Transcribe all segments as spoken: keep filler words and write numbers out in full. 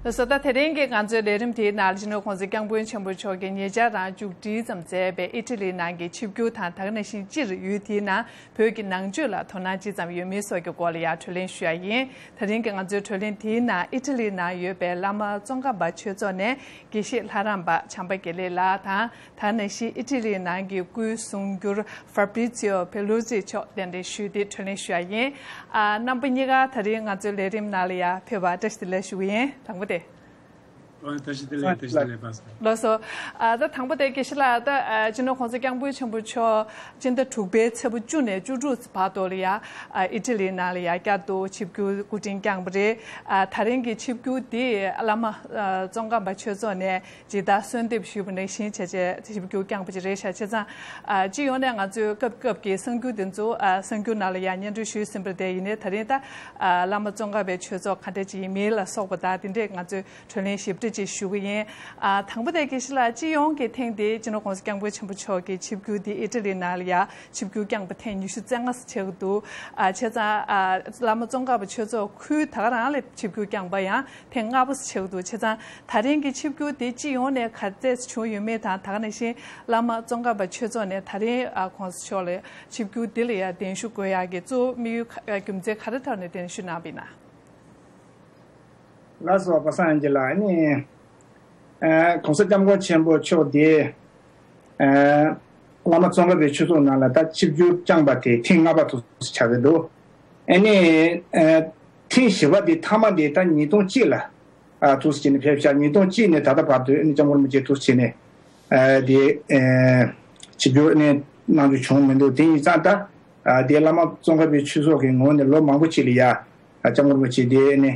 ལགས་སོ། ད་དེ་རིང་གི་ང་ཚོའི་ལས་རིམ་དེའི་ནང་ལ་སྤྱི་ནོར་༸གོང་ས་༸སྐྱབས་མགོན་ཆེན་པོ་མཆོག་གིས་ཉེ་ཆར་རང་མཇུག་སྒྲིལ་ཙམ་མཛད་པའི་ཨི་ཊ་ལིའི་ནང་གི་ཆིབས་བསྒྱུར་དང་། ད་ག་ནང་བཞིན་སྤྱིར་ཡུལ་དེའི་ནང་བོད་ཀྱི་ནང་ཆོས་ལ་དོ་སྣང་ཅི་ཙམ་ཡོད་མིན་སོགས་ཀྱི་སྐོར་ལ་ཡང་གྲོས་གླེང་ཞུ་ཡ་ཡིན། དེ་རིང་གི་ང་ཚོའི་གྲོས་གླེང་དེའི་ནང་ཨི་ཊ་ལིའི་ནང་ཡོད་པའི་བླ་མ་ཙོང་ཁ་པ་ཆོས་ཚོགས་ནས་དགེ་བཤེས་ལྷ་རམས་པ་བྱམས་པ་དགེ་ལེགས་ལགས་དང་། ད་ག་ནང་བཞིན་ཨི་ཊ་ལིའི་ནང་གི་སྐུའི་གསུང་སྒྱུར་ཧྥ་བྷི་རི་ཙི་ཡོ་བེ་ལུ་ཙི་མཆོག་གདན་འདྲེན་ཞུས་ཏེ་གྲོས་གླེང་ཞུ་ཡ་ཡིན། ཨ། རྣམ་པ་གཉིས་ཀ་དེ་རིང་ང་ཚོའི་ལས་རིམ་ནང་ལ་ཡར་ཕེབས་པར་བཀྲ་ཤིས་བདེ་ལེགས་ཞུ་གི་ཡིན། དང་པོ་དེ། ཨོ། བཀྲ་ཤིས་བདེ་ལེགས། བཀྲ་ཤིས་བདེ་ལེགས་པ་སངས། ལགས་སོ། ཨ། ད་དང་པོ་དེ་དགེ་བཤེས་ལགས། ད་ཨ་སྤྱི་ནོར་༸གོང་ས་༸སྐྱབས་མགོན་ཆེན་པོ་མཆོག་སྤྱི་ཟླ་དྲུག་པའི་ཚེས་པ་བཅུ་ནས་བཅུ་དྲུག་བར་དུ་ལ་ཡ། ཨ། ཨི་ཊ་ལིའི་ནང་ལ་ཡ་བསྐྱར་དུ་ཆིབས་བསྒྱུར་སྐུ་དྲིན་བསྐྱངས་པ་རེད། ཨ། ད་རིང་གི་ཆིབས་བསྒྱུར་འདི་བླ་མ་ཨ་ཙོང་ཁ་པ་ཆོས་ཚོགས་ནས་ཇི་ལྟར་གསོལ་འདེབས་ཞུས་པ་ནང་བཞིན་བྱས་བྱས་ཆིབས་བསྒྱུར་བསྐྱངས་པ་ཅིག་རེད་ཤག་བྱས་ཙང་། ཨ། སྤྱི་ཡོངས་ནས་ང་ཚོའི་སྐབས་སྐབས་ཀྱི་གསར་འགྱུར་འདི་ཚོ། ཨ། གསར་འགྱུར་ནང་ལ་ཡང་སྙན་སྒྲོན་ཞུས་ཟིན་པ་རེད་དེ། ཡིན་ནའི་ད་རིང་ད། ཨ། བླ་མ་ཙོང་ཁ་པའི་ཆོས་ཚོགས་ག་འདྲ་ཅིག་ཡིན་མིན་ལ་སོགས་པ་དང་། དེ་འདྲས་ང་ཚོས་གྲོས་གླེང་ཞིབ་ཕྲ་ཅིག་ཞུ་གི་ཡིན། ཨ། དང་པོ་དེ་དགེ་བཤེས་ལགས། སྤྱི་ཡོངས་ཀྱི་ཐེངས་འདིའི་སྤྱི་ནོར་༸གོང་ས་༸སྐྱབས་མགོན་ཆེན་པོ་མཆོག་གི་ཆིབས་བསྒྱུར་འདི་ཨི་ཊ་ལི་ནང་ལ་ཡ་ཆིབས་བསྒྱུར་བསྐྱངས་པ་ཐེངས་ཉི་ཤུ་རྩ་ལྔ་ཙམ་ཆགས་ཀྱི་འདུག་ཨ། བྱས་ཙང་། ཨ། བླ་མ་ཙོང་ཁ་པ་ཆོས་ཚོགས་ཁུལ་ད་ག་རང་ལ་ཆིབས་བསྒྱུར་བསྐྱངས་པ་ཡང་ཐེངས་ལྔ་པ་ཙམ་ཆགས་ཀྱི་འདུག་བྱས་ཙང་། ད་རིང་གི་ཆིབས་བསྒྱུར་དེ་སྤྱི་ཡོངས་ནས་ག་ཚད་བྱུང་ཡོད་མེད་དང་། ད་ག་ནང་བཞིན་བླ་མ་ཙོང་ཁ་པ་ཆོས་ཚོགས་ནས་ད་རིང་ཨ་༸གོང་ས་མཆོག་ལ་ཆིབས་བསྒྱུར་འདི་ལ་ཡང་གདན་ཞུ་དགོས་ཡག་གི་གཙོ་བོ་དམིགས་ཡུལ་ག་རྒྱུ་མཚན་ག་རེ་ཐོག་ནས་གདན་ཞུ་གནང་བ་ཡིན་ན། ལགས་སོ། པ་སངས་ཨན་ཇི་ལགས། ཨ་ནི། ཨ། ༸གོང་ས་༸སྐྱབས་མགོན་ཆེན་པོ་མཆོག་དེ། ཨ། བླ་མ་ཙོང་ཁ་པའི་ཆོས་ཚོགས་ནང་ལ་ད་ཆིབས་བསྒྱུར་བསྐྱངས་པ་དེ་ཐེངས་ལྔ་པ་དུ་ཆགས་ཀྱི་འདུག་ཨ་ནི། ཨ། ཐེངས་བཞི་པ་དེ་མཐའ་མ་དེ་ད་ཉིས་སྟོང་གཅིག་ལ། ཨ། འདུག་སེ་བྱས་ནས་ཕེབས་ཤག་ཉིས་སྟོང་གཅིག་ནས་ད་ལྟ་བར་དུ་ཨ་ནི་༸སྐྱབས་མགོན་རིན་པོ་ཆེ་འདུག་སེ་བྱས་ནས། ཨ། དེ། ཨ། ཆིབས་བསྒྱུར་ཨ་ནི་གནང་རྒྱུ་བྱུང་མི་འདུག་དེ་ཡིན་ཙང་ད། ཨ། དེ་བླ་མ་ཙོང་ཁ་པའི་ཆོས་ཚོགས་ཀྱི་ངོས་ནས་ལོ་མང་པོ་ཅིག་ལ་ཡ། ཨ།༸སྐྱབས་མགོན་རིན་པོ་ཆེ་དེ་ཨ་ནི་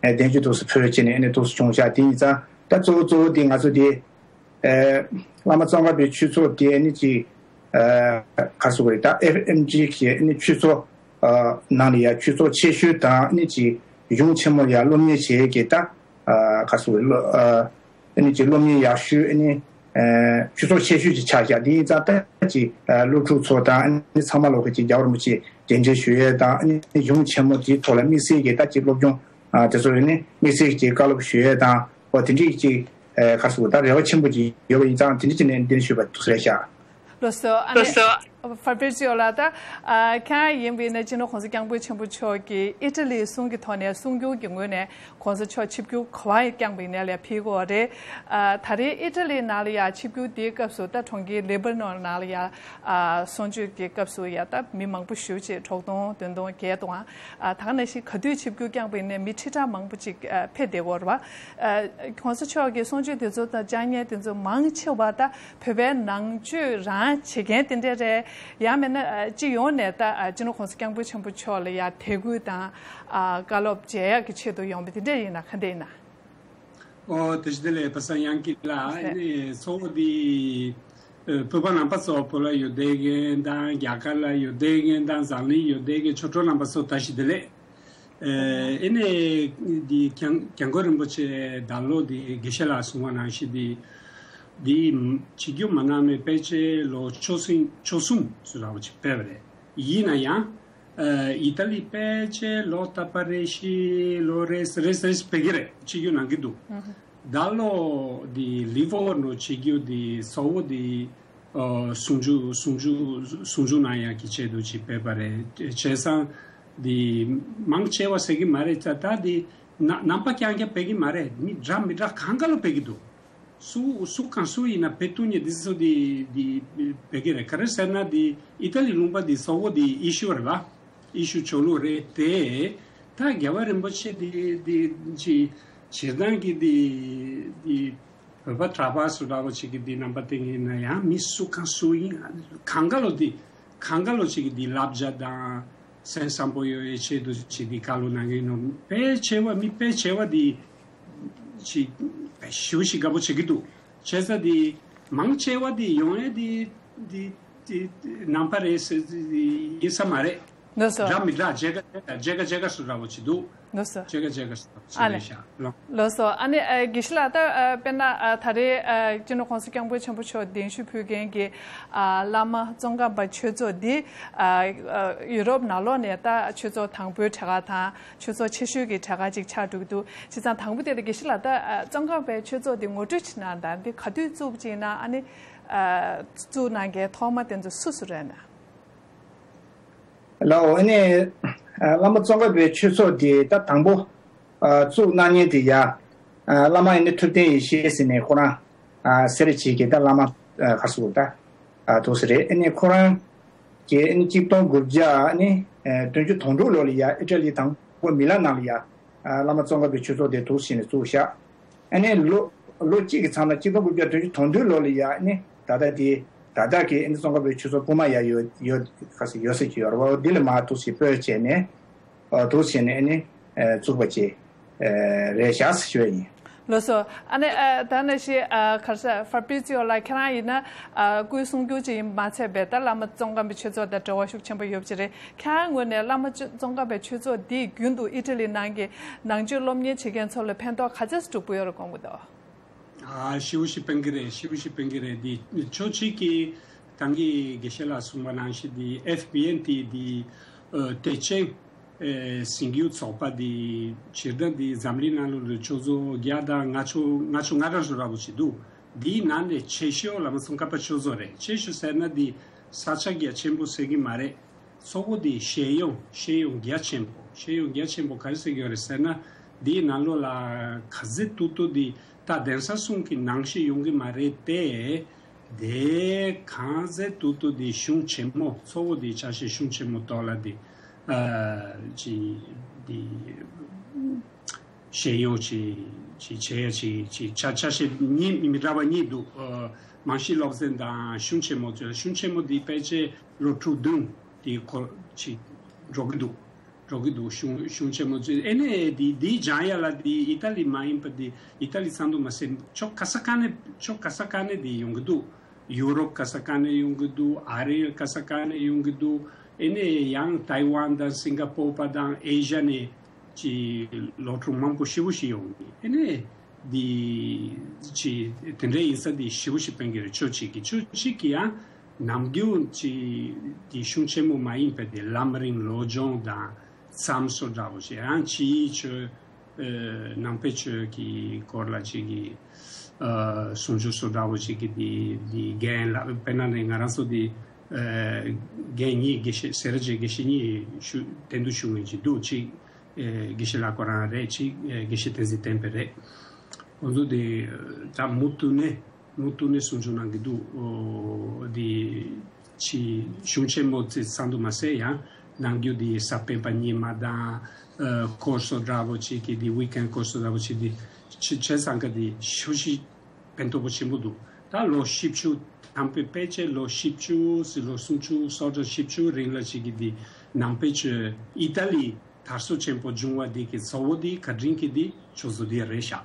གདན་ཞུ་འདུག་སེ་ཕུལ་བྱས་ནས་ཨ་ནི་འདུག་སེ་བྱུང་ཤག་དེ་ཡིན་ཙང་ད་གཙོ་བོ་གཙོ་བོ་དེ་ང་ཚོ་དེ། ཨ། བླ་མ་ཙོང་ཁ་པའི་ཆོས་ཚོགས་དེ་ཨ་ནི་ཅིག་ཨ། ག་རེ་ཟེར་དགོས་རེད། ད་ཨེཕ་ཨེམ་ཇི་གི་ཨ་ནི་ཆོས་ཚོགས་ཨ་ནང་ལ་ཡ་ཆོས་ཚོགས་ཆེ་ཤོས་དང་ཨ་ནི་ཅིག་གཞུང་ཆེན་མོ་ལ་ཡ་སློབ་གཉེར་བྱེད་ཀྱི་ད། ཨ། ག་རེ་ཟེར་དགོས་རེད། ཨ་ནི་ཅིག་སློབ་གཉེར་ཡག་ཤོས། ཨ་ནི། ཨ། ཆོས་ཚོགས་ཆེ་ཤོས་ཅིག་ཆགས་ཤག་དེ་ཡིན་ཙང་ད་ཅིག་ཨ། སློབ་ཕྲུག་ཚོ་དང་ཨ་ནི་ཚང་མ་ལོག་གི་ཅིག་རྒྱལ་བ་རིན་པོ་ཆེ་རྟེན་འབྲེལ་ཞུ་ཡས་དང་། ཨ་ནི་གཞུང་ཆེན་མོ་དེའི་ཐོག་ལ་དམིགས་བསལ་གྱི་ད་ཅིག་སློབ་སྦྱོང་། ཨ། དེ་ཚོ་ཡིན་ནི་དམིགས་བསལ་གྱི་བཀའ་སློབ་ཞུ་ཡས་དང་། འོ། དེ་འདྲའི་ཅིག་ཨ། ག་རེ་ཟེར་དགོས། ད་རེ་བ་ཆེན་པོ་ཅིག་ཡོད་པ་ཡིན་ཙང་དེ་འདྲ་བྱས་ནས་གདན་ཞུས་པ་དེ་རེད་ཤག་ལགས་སོ། ཨ་ནི། ལགས་སོ། ཧྥ་བྷི་རི་ཙི་ཡོ་ལགས། ད། ཨ། ཁྱེད་རང་ཡིན་པ་ཡིན་ན་སྤྱི་ནོར་༸གོང་ས་༸སྐྱབས་མགོན་ཆེན་པོ་མཆོག་གིས་ཨི་ཊ་ལིའི་གསུང་གི་ཐོག་ནས་གསུང་སྒྱུར་གྱི་ངོས་ནས་༸གོང་ས་མཆོག་ཆིབས་བསྒྱུར་ག་པར་བསྐྱངས་པ་ཡིན་ནའི་ལ་ཕེབས་ཀྱི་ཡོད་རེད། ཨ། ད་རེས་ཨི་ཊ་ལིའི་ནང་ལ་ཡ་ཆིབས་བསྒྱུར་དེའི་སྐབས་སུ་ད་གྲོང་ཁྱེར་ལེ་པ་ནོན་ནང་ལ་ཡ། ཨ། གསུང་ཆོས་ཀྱི་སྐབས་སུ་ཡ་ད་མི་མང་པོ་ཞེ་པོ་ཅིག་གྲོགས་སྟོང་བདུན་སྟོང་བརྒྱད་སྟོང་། ཨ། ད་ག་ནང་བཞིན་ག་དུས་ཆིབས་བསྒྱུར་བསྐྱངས་པ་ཡིན་ནའི་མི་ཁྲི་ཕྲག་མང་པོ་ཅིག་ཨ། ཕེབས་བསྡད་ཀྱི་ཡོད་རེད་པ། ཨ། ༸གོང་ས་མཆོག་གི་གསུང་ཆོས་དེ་ཚོ་དང་བཅར་མཁན་དེ་ཚོ་མང་ཆེ་བ་ད་བོད་པའི་ནང་ཆོས་རང་བྱེད་མཁན་དེ་འདྲ་རེད། ཡང་མིན་ན་ཨ། སྤྱི་ཡོངས་ནས་ད་ཨ། སྤྱི་ནོར་༸གོང་ས་༸སྐྱབས་མགོན་ཆེན་པོ་མཆོག་ལ་ཡ་དད་གུས་དང་། ཨ། བཀའ་སློབ་མཇལ་ཡག་གི་ཆེད་དུ་ཡོང་བ་དེ་འདྲ་ཡིན་ན་ག་འདྲ་ཡིན་ན། ཨོ། བཀྲ་ཤིས་བདེ་ལེགས། པ་སངས་དབྱངས་སྐྱིད་ལགས། ཨ་ནི་གཙོ་བོ་འདི། ཨ། བོད་པ་རྣམ་པ་ཚོ། བོད་ལ་ཡོད་བསྡད་མཁན་དང་། རྒྱ་གར་ལ་ཡོད་བསྡད་མཁན་དང་། འཛམ་གླིང་ཡོད་བསྡད་མཁན་ཆོས་གྲོགས་རྣམ་པ་ཚོ་བཀྲ་ཤིས་བདེ་ལེགས། ཨ། ཨ་ནི་འདི་༸གོང་༸གོང་ས་༸སྐྱབས་མགོན་རིན་པོ་ཆེ་ད་ལོ་འདི་དགེ་བཤེས་ལགས་གསུང་བ་ནང་བཞིན་འདི། འདི་ཆིབས་བསྒྱུར་མ་གནང་བའི་ཕལ་ཆེར་ལོ་བཅུ་གསུམ། བཅུ་གསུམ་ཙམ་འདྲ་བོ་ཅིག་ཕེབས་པ་རེད། ཡིན་ན་ཡང་། ཨ། ཨི་ཏ་ལི་ཕལ་ཆེར་ལོ་རྟག་པ་རེ་བཞིན་ལོ་རེ་རེ་རེ་ཕེབས་ཀྱི་རེད། ཆིབས་བསྒྱུར་གནང་གི་འདུག་ད་ལོ་འདི་ལི་ཝར་པུ་ལོ་ཆིབས་བསྒྱུར་འདི་གཙོ་བོ་འདི། ཨ། གསུང་ཆོས། གསུང་ཆོས། གསུང་ཆོས་གནང་ཡག་གི་ཆེད་དུ་ཅིག་ཕེབས་པ་རེད། བྱས་ཙང་འདི་མང་ཆེ་བ་ཟེར་གྱི་མ་རེད། ད་ད་འདི་ན་ནམ་པ་རྐྱང་རྐྱང་ཕེབས་ཀྱི་མ་རེད། མི་འདྲ་མི་འདྲ་གང་ག་ལ་ཕེབས་ཀྱི་འདུག་སུ་སུ་གང་སུ་ཡིན་ན་ཕེབས་ཐུབ་མཁན་འདི་ཚོ་འདི་འདི་ཕེབས་ཀྱི་རེད། ག་རེ་ཟེར་ན་འདི་ཨི་ཏ་ལི་ལུང་པ་འདི་གཙོ་བོ་འདི་ཡེ་ཤུ་རེད་ལ། ཡེ་ཤུ་ཆོས་ལུགས་རེད་དེ། ད་རྒྱལ་བ་རིན་པོ་ཆེ་འདི་འདི་ཅི་སྤྱིར་བཏང་གི་འདི་འདི་བོད་པ་གྲྭ་པ་སུ་འདྲ་བོ་ཅིག་གི་འདི་རྣམ་པ་བསྟན་ཡིན་ན་ཡང་མི་སུ་གང་སུ་ཡིན། གང་ག་ལོ་འདི་གང་ག་ལོ་ཅིག་གི་འདི་བསླབ་བྱ་དང་། སེམས་བཟང་པོ་ཡོད་པའི་ཆེད་དུ་ཅིག་འདི་བཀའ་སློབ་གནང་གི་ཡིན་ནོ། ཕལ་ཆེ་བ་མི་ཕལ་ཆེ་བ་འདི་ཅིག་ཞེ་པོ་ཞིག་དགའ་པོ་བྱེད་ཀྱི་འདུག་བྱས་ཙང་འདི་མང་ཆེ་བ་འདི་ཡོང་ཡས་འདི་འདི་འདི་ནང་པ་རེད་ཟེར་ཡིན་ས་མ་རེད། ལགས་སོ། འདྲ་མི་འདྲ་མཇལ་ཁ་མཇལ་ཁ་མཇལ་ཁ་སུ་འདྲ་བོ་ཅིག་འདུག་ལགས་སོ། བྱེད་ཀ་བྱེད་ཀ་ཞིག་ཨ་ལས། རེད་ཤག་ལོ། ལགས་སོ། ཨ་ནི་ཨ་དགེ་བཤེས་ལགས། ད་ཨ་དཔེར་ན་ཨ་ད་རེས་ཨ་སྤྱི་ནོར་༸གོང་ས་༸སྐྱབས་མགོན་ཆེན་པོ་མཆོག་གདན་ཞུ་ཕུལ་མཁན་གྱི་ཨ་བླ་མ་ཙོང་ཁ་པ་ཆོས་ཚོགས་འདི་ཨ་ཨ་ཡུ་རོབ་ནང་ལོགས་ནས་ད་ཆོས་ཚོགས་དང་པོའི་གྲས་ཁག་དང་། ཆོས་ཚོགས་ཆེ་ཤོས་ཀྱི་གྲས་ཁག་ཅིག་ཆགས་འགྲོ་གི་འདུག་བྱས་ཙང་དང་པོ་དེ་ལ་དགེ་བཤེས་ལགས། ད་ཨ་ཙོང་ཁ་པའི་ཆོས་ཚོགས་འདི་ངོ་སྤྲོད་བྱེད་གནང་དང་། འདི་ག་དུས་བཙུགས་པ་ཅིག་ན། ཨ་ནི་ཨ་བཙུགས་གནང་མཁན་ཐོག་མ་དེ་ཚོ་སུ་སུ་རེད་ན། ལགས་འོ། ཨ་ནི་ཨ་བླ་མ་ཙོང་ཁ་པའི་ཆོས་ཚོགས་འདི་ད་དང་པོ་ཨ་བཙུགས་གནང་མཁན་དེ་ཡ་ཨ་བླ་མ་ཨ་ནི་ཐུབ་བསྟན་ཡེ་ཤེས་ཟེར་ནས་ཁོ་རང་ཨ་སེ་ར་བྱེས་ཀྱི་ད་བླ་མ་ཨ་ག་རེ་ཟེར་དགོས་རེད། ད་ཨ་འདུག་སེ་རེད། ཨ་ནི་ཁོ་རང་གིས་ཨ་ནི་གཅིག་སྟོང་དགུ་བརྒྱ་ཨ་ནི་ཨ་བདུན་ཅུ་དོན་དྲུག་ལོ་ལ་ཡ་ཨི་ཊ་ལི་དང་པོ་མི་ལན་ནང་ལ་ཡ་ཨ་བླ་མ་ཙོང་ཁ་པའི་ཆོས་ཚོགས་དེ་འདུག་སེ་བྱས་ནས་བཙུགས་ཤག་ཨ་ནི་ལོ་ལོ་གཅིག་གི་མཚམས་ལ་གཅིག་སྟོང་དགུ་བརྒྱ་བདུན་ཅུ་དོན་བདུན་ལོ་ལ་ཡ་ཨ་ནི་ད་ལྟ་དེ་ད་ལྟ་གི་ཨ་ནི་ཙོང་ཁ་པའི་ཆོས་ཚོགས་སྤོ་མ་ཡ་ཡོད་ཡོད་ག་ཟེར་ཡོད་ས་ཅིག་ཡོད་རེད་བ། འདི་ལ་མར་འདུག་སེ་སྤོས་བྱས་ནས་ཨ་འདུག་སེ་བྱས་ནས་ཨ་ནི་ཨ་བཙུགས་པ་ཅིག་ཨ་རེད་ཤག་ཟེར་ཞུ་ཡ་ཡིན། ལགས་སོ། ཨ་ནི་ཨ་ད་ནང་བཞིན་ཨ་ག་རེ་ཟེར། ཧྥ་པི་རི་ཙི་ཡོ་ལགས། ཁྱེད་རང་ཡིན་ན་ཨ་སྐུའི་གསུང་སྒྱུར་ཅིག་ཡིན་མ་ཚད་པའི་ད་བླ་མ་ཙོང་ཁ་པའི་ཆོས་ཚོགས་དང་འབྲེལ་བ་ཤུགས་ཆེན་པོ་ཡོད་པ་ཅིག་རེད། ཁྱེད་རང་ངོས་ནས་བླ་མ་ཙོང་ཁ་པའི་ཆོས་ཚོགས་འདིས་རྒྱུན་དུ་ཨི་ཊ་ལི་ནང་གི་ནང་ཆོས་སློབ་གཉེར་བྱེད་མཁན་ཚོ་ལ་ཕན་ཐོགས་ག་ཚད་ཅིག་འགྲོ་གི་ཡོད་རེད་དགོངས་ཀྱི་འདུག་ཨ་ཞེ་པོ་ཞིག་ཕན་གྱི་རེད། ཞེ་པོ་ཞིག་ཕན་གྱི་རེད། འདི་ཕྱོགས་གཅིག་གིས་ད་གིན་དགེ་བཤེས་ལགས་གསུངས་པ་ནང་བཞིན་འདི་ཨེཕ་བི་ཨེན་ཊི་འདི་ཨ་དད་ཅན་ཨེ་གཟིགས་སྒྱུར་ཚོགས་པ་འདི་སྤྱིར་བཏང་འདི་འཛམ་གླིང་ནང་ལོགས་ལ་ཆོས་ཚོགས་བརྒྱ་དང་ལྔ་བཅུ་ལྔ་བཅུ་ང་གྲངས་ཤིག་འདྲ་པོ་ཞིག་འདུག་འདིའི་ནང་ནས་ཆེ་ཤོས་བླ་མ་ཙོང་ཁ་པ་ཆོས་ཚོགས་རེད། ཆེ་ཤོས་ཟེར་ན་འདི་ས་ཆ་རྒྱ་ཆེན་པོ་ཟེར་གྱི་མ་རེད། གཙོ་བོ་འདི་ཤེས་ཡོན། ཤེས་ཡོན་རྒྱ་ཆེན་པོ། ཤེས་ཡོན་རྒྱ་ཆེན་པོ་ག་རེ་ཟེར་གྱི་ཡོད་རེད་ཟེར་ན། འདིའི་ནང་ལོགས་ལ་ག་ཚོད་ཐུབ་ཐུབ་འདི་ད་གདན་ས་གསུམ་གྱི་ནང་བཞིན་ཡོང་གི་མ་རེད་དེ། དེ་གང་ཚོད་ཐུབ་ཐུབ་འདི་གཞུང་ཆེན་མོ། གཙོ་བོ་འདི་ཆ་ཤས་གཞུང་ཆེན་མོ་ཐོག་ལ་འདི་ཨ་ཅི་འདི། ཤེས་ཡོན་ཅིག་ཅིག་བྱེད་ཡ་ཅིག་ཅིག་ཆ་ཆ་ཤས་གཉིས་མི་འདྲ་བ་གཉིས་འདུག་ཨ་རྨང་གཞི་སློབ་ཚན་དང་གཞུང་ཆེན་མོ་ཚོ། གཞུང་ཆེན་མོ་འདི་ཕལ་ཆེར་ལོ་དྲུག་བདུན་འདི་འཁོར་ཅིག་འགྲོ་གི་འདུག་འགྲོ་གི་འདུག་གཞུང་གཞུང་ཆེན་མོ་ཚོས། ཨེ་ནས་འདི་འདི་སྦྱང་ཡ་ལ་འདི་ཨི་ཏཱ་ལི་མ་ཡིན་པ་འདི་ཨི་ཏཱ་ལི་ཙམ་དུ་མ་ཟད། ཕྱོགས་ག་ས་ག་ནས་ཕྱོགས་ག་ས་ག་ནས་འདི་ཡོང་གི་འདུག་ཡུ་རོབ་ག་ས་ག་ནས་ཡོང་གི་འདུག་ཨ་རི་ག་ས་ག་ནས་ཡོང་གི་འདུག་ཨེ་ནས་ཡང་ཏའི་ཝན་དང་སིང་ག་པོར་པ་དང་ཨེ་ཤ་ནས་ཅིག་སློབ་ཕྲུག་མང་པོ་ཞེ་པོ་ཞིག་ཡོང་གི། ཨེ་ནས་འདི་ཅིག་དེ་འདྲ་ཡིན་ས་འདི་ཞེ་པོ་ཞིག་ཕན་གྱི་རེད། ཕྱོགས་གཅིག་གིས། ཕྱོགས་གཅིག་གིས་ཡང་ནམ་རྒྱུན་ཅིག་འདི་གཞུང་ཆེན་མོ་མ་ཡིན་པའི་འདི་ལམ་རིམ་སློབ་སྦྱོང་དང་མཚམས་སྦྱོར་འདྲ་པོ་ཞིག་ཡང་ཕྱིའི་ཆོས། ཨ་ནང་པའི་ཆོས་ཀྱི་སྐོར་ལ་ཅིག་གི་ཨ་གསུང་ཆོས་སུ་འདྲ་བོ་ཅིག་གི་འདི་འདི་རྒན་ལགས། དཔེར་ན་ནི་ང་རང་ཚོ་འདི་ཨ་རྒན་གཉིས། དགེ་བཤེས་སེ་ར་བྱེས་དགེ་བཤེས་གཉིས་ཞུ་གདན་དུ་ཞུ་མཁན་ཅིག་འདུག་ཅིག་ཨ་དགེ་བཤེས་ལགས་ཁོ་རང་རེད། ཅིག་ཨ་དགེ་བཤེས་བསྟན་འཛིན་བསྟན་འཕེལ་རེད། ཁོང་ཚོ་འདི་ད་མུ་མཐུད་ནས་མུ་མཐུད་ནས་གསུང་ཆོས་གནང་གི་འདུག་འོ་འདི་ཕྱི་གཞུང་ཆེན་མོ་ཙམ་དུ་མ་ཟད། ཡང་ནམ་རྒྱུན་འདི་གཟའ་སྤེན་པ་ཉི་མ་དང་ཨ་ཀོར་སོ་འདྲ་བོ་ཅིག་གི་འདི་ཝིག་ཨེན་ཀོར་སོ་འདྲ་བོ་ཅིག་འདི་ཆེ་ཆེ་ཚང་ག་འདི་ཞེ་པོ་ཞིག་ཕན་ཐོགས་པོ་ཆེན་པོ་འདུག་ད་ལོ་བཞི་བཅུ་དང་པོའི་ཕལ་ཆེར་ལོ་བཞི་བཅུ་ཟེར་ལོ་སུམ་ཅུ་སོ་བཞི་བཅུ་རིང་ལ་ཅིག་གི་འདི་ནང་པའི་ཆོས་ཨི་ཏཱ་ལི་དར་སྲོལ་ཆེན་པོ་བྱུང་བ་འདི་གི་གཙོ་བོ་འདི་བཀའ་དྲིན་གྱི་འདི་ཆོས་ཚོགས་འདི་རེད་ཤག་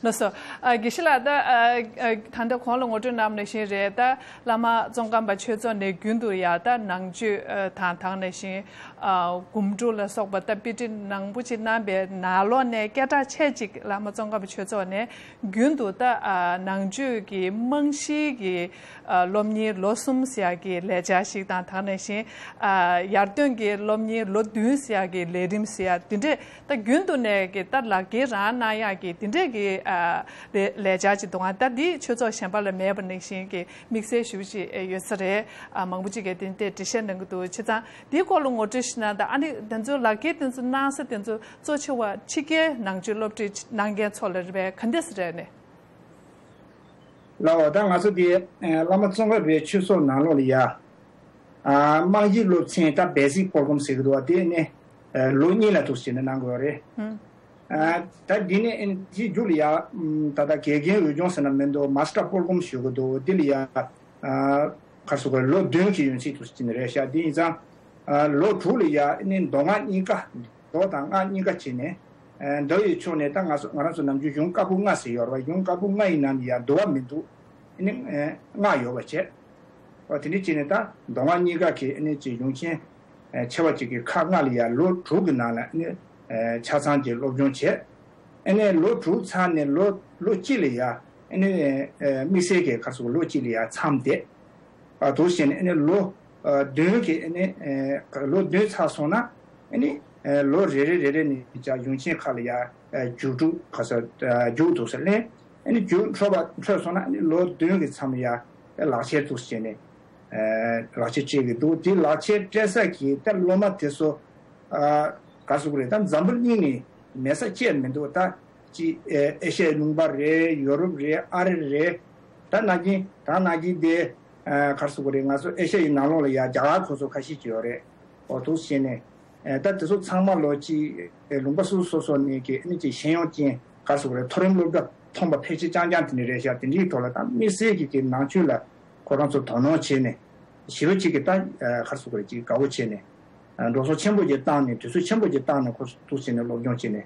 ལགས་སོ། ཨ་དགེ་བཤེས་ལགས། ད་ཨ་ཨ་ད་ལྟ་གོང་ལ་ངོ་སྤྲོད་གནང་བ་ནང་བཞིན་རེད། ད་བླ་མ་ཙོང་ཁ་པ་ཆོས་ཚོགས་ནས་རྒྱུན་དུ་ཡ་ད་ནང་ཆོས་ཨ་དང་ད་ག་ནང་བཞིན་ཨ་སྒོམ་སྒྲུབ་ལ་སོགས་པ་ད་དཔེ་ཁྲིད་མང་པོ་ཅིག་གནང་བའི་ནང་ལོགས་ནས་སྐད་གྲགས་ཆེ་ཅིག་བླ་མ་ཙོང་ཁ་པ་ཆོས་ཚོགས་ནས་རྒྱུན་དུ་ད་ཨ་ནང་ཆོས་ཀྱི་རྨང་གཞིའི་གི་ཨ་སློབ་གཉེར་ལོ་གསུམ་ཟེར་ཡག་གི་ལས་འཆར་ཞིག་དང་། ད་ག་ནང་བཞིན་ཨ་ཡར་ཐོན་གྱི་སློབ་གཉེར་ལོ་བདུན་ཟེར་ཡག་གི་ལས་རིམ་ཟེར་ཡག་འདི་འདྲས་ད་རྒྱུན་དུ་ནས་གི་ད་ལག་འཁྱེར་རང་གནང་ཡག་གི་འདི་འདྲས་གི་ཨ་ལས་ལས་འཆར་ཅིག་འདུག་ག་ད་འདི་ཆོས་ཚོགས་གཞན་པ་ལ་མེད་པ་ནང་བཞིན་གི་དམིགས་བསལ་ཞེ་པོ་ཅིག་ཡོད་ས་རེད། ཨ་མང་པོ་ཅིག་གིས་དེ་འདྲས་འགྲེལ་བཤད་གནང་གི་འདུག་བྱས་ཙང་འདིའི་སྐོར་ལ་ངོ་སྤྲོད་ཞུས་ན། ད་ཨ་ནི་དེ་ཚོ་ལག་འཁྱེར་དེ་ཚོ་གནང་ས་དེ་ཚོ་གཙོ་ཆེ་བ་ཕྱི་རྒྱལ་ནང་ཆོས་སློབ་ཁྲིད་གནང་མཁན་ཚོ་ལ་རེད་པས། ག་འདྲས་སེ་རེད་ནས། ལགས་འོ། ད་ང་ཚོ་འདི་ཨ་བླ་མ་ཙོང་ཁ་པའི་ཆོས་ཚོགས་ནང་ལོགས་ལ་ཡ་ཨ་རྨང་གཞི་སློབ་ཚན་ད་བེ་སིག་པོར་ཀོམ་ཟེར་གི་འདུག་བ། དེ་ནི་ཨ་ལོ་གཉིས་ལ་འདུག་སེ་བྱས་ནས་གནང་དགོས་པ་རེད། ཨ་ད་འདི་ནི་ཨ་དེའི་མཇུག་ལ་ཡ་ཨམ་ད་ལྟ་དགེ་རྒན་འོས་སྦྱོང་ཟེར་ན་མི་འདུག་མ་སི་ཊར་པོར་ཀོམ་ཞུ་གི་འདུག་འདི་ལ་ཡ་ཨ་ག་རེ་ཟེར་དགོས། ལོ་བདུན་གྱི་ཡུན་ཚད་འདུག་སེ་བྱས་ནས་རེད་ཤག་དེ་ཡིན་ཙང་ཨ་ལོ་དྲུག་ལ་ཡ་ཨ་ནི་མདོ་སྔགས་གཉིས་ཀ་མདོ་དང་སྔགས་གཉིས་ཀ་བྱས་ནས། ཨ་མདོ་ཡི་ཕྱོགས་ནས་ད་ང་ཚོ་ང་རང་ཚོ་ནམ་རྒྱུན་གཞུང་བཀའ་པོད་ལྔ་ཟེར་ཡོད་རེད་བ། གཞུང་བཀའ་པོད་ལྔ་ཡི་ནང་ནས་ཡང་བསྡུ་བ་མི་འདུག་ཨ་ནི་ཨ་སྔགས་ཡོད་པ་བྱས། འོ་དེ་འདྲ་བྱས་ནས་ད་མདོ་སྔགས་གཉིས་ཀ་གི་ཨ་ནི་ཅིག་གཞུང་ཆེན་ཨ་ཆེ་བ་ཅིག་གི་ཁག་ལྔ་ལ་ཡང་ལོ་དྲུག་གི་ནང་ལ་ཨ་ནི་ ཆ་ཚང་གི་སློབ་སྦྱོང་བྱས། ཨ་ནི་ལོ་དྲུག་ཚར་ནས་ལོ་ལོ་གཅིག་ལ་ཡ་ཨ་ནི་དམིགས་བསལ་གྱི་ག་རེ་ཟེར་དགོས་རེད། ལོ་གཅིག་ལ་ཡ་མཚམས་བསྡད། ཨ་འདུག་བྱས་ནས་ཨ་ནི་ལོ་བདུན་གྱི་ཨ་ནི་ལོ་བདུན་ཚར་སོང་ན་ཨ་ནི་ལོ་རེ་རེ་རེ་རེ་ནས་ཀྱང་གཞུང་ཆེན་ཁག་ལ་ཡ་རྒྱུགས་སྤྲོད་ག་རེ་ཟེར་རྒྱུགས་འདུག་ཟེར་ལེན། ཨ་ནི་རྒྱུགས་འཕྲོད་པ་འཕྲོད་སོང་ན་ཨ་ནི་ལོ་བདུན་གྱི་མཚམས་ལ་ཡ་ལག་ཁྱེར་འདུག་བྱས་ནས་ལག་ཁྱེར་སྤྲད་ཀྱི་འདུག་དེ་ལག་ཁྱེར་སྤྲད་ས་གི་ད་སློབ་མ་དེ་ཚོ་ག་རེ་ཟེར་དགོས་རེད། ད་འཛམ་བུ་གླིང་ནས་མེད་ས་ཅིག་མི་འདུག་ད་ཅི་ཨེ་ཤ་ཡའི་ལུང་པ་རེད། ཡོ་རོབ་རེད། ཨ་རི་རེད། ད་ནང་བཞིན་ད་ནང་བཞིན་དེ་ག་རེ་ཟེར་དགོས་རེད། ང་ཚོ་ཨེ་ཤ་ཡའི་ནང་ལོགས་ལ་ཡ་རྒྱ་གར་ཁོ་ཚོ་ཁ་ཤས་ཅིག་ཡོད་རེད། འོ་འདུག་བྱས་ནས་ད་དེ་ཚོ་ཚང་མ་ལོ་གཅིག་ལུང་པ་སོ་སོ་སོ་ནས་ཀྱི་ཨ་ནི་ཅིག་ཤེས་ཡོན་ཅན་ག་རེ་ཟེར་དགོས་རེད། མཐོ་རིམ་སློབ་གྲྭ་ཐོན་པ་ཕལ་ཆེར་རྐྱང་རྐྱང་དེ་འདྲ་རེད་ཤག་དེ་འདྲའི་ཐོག་ལ་ད་དམིགས་བསལ་གྱི་ཀྱི་ནང་ཆོས་ལ་ཁོ་རང་ཚོ་དོ་སྣང་བྱས་ནས་ཞེ་པོ་ཅིག་གི་ད་ག་རེ་ཟེར་དགོས་རེད། ཅིག་དགའ་བོ་བྱས་ནས་འགྲོ་སོང་ཆེན་པོ་ཅིག་བཏང་ནས་དུས་ཚོད་ཆེན་པོ་ཅིག་བཏང་ནས་ཁོ་ཚོ་འདུག་བྱས་ནས་སློབ་སྦྱོང་བྱས་ནས་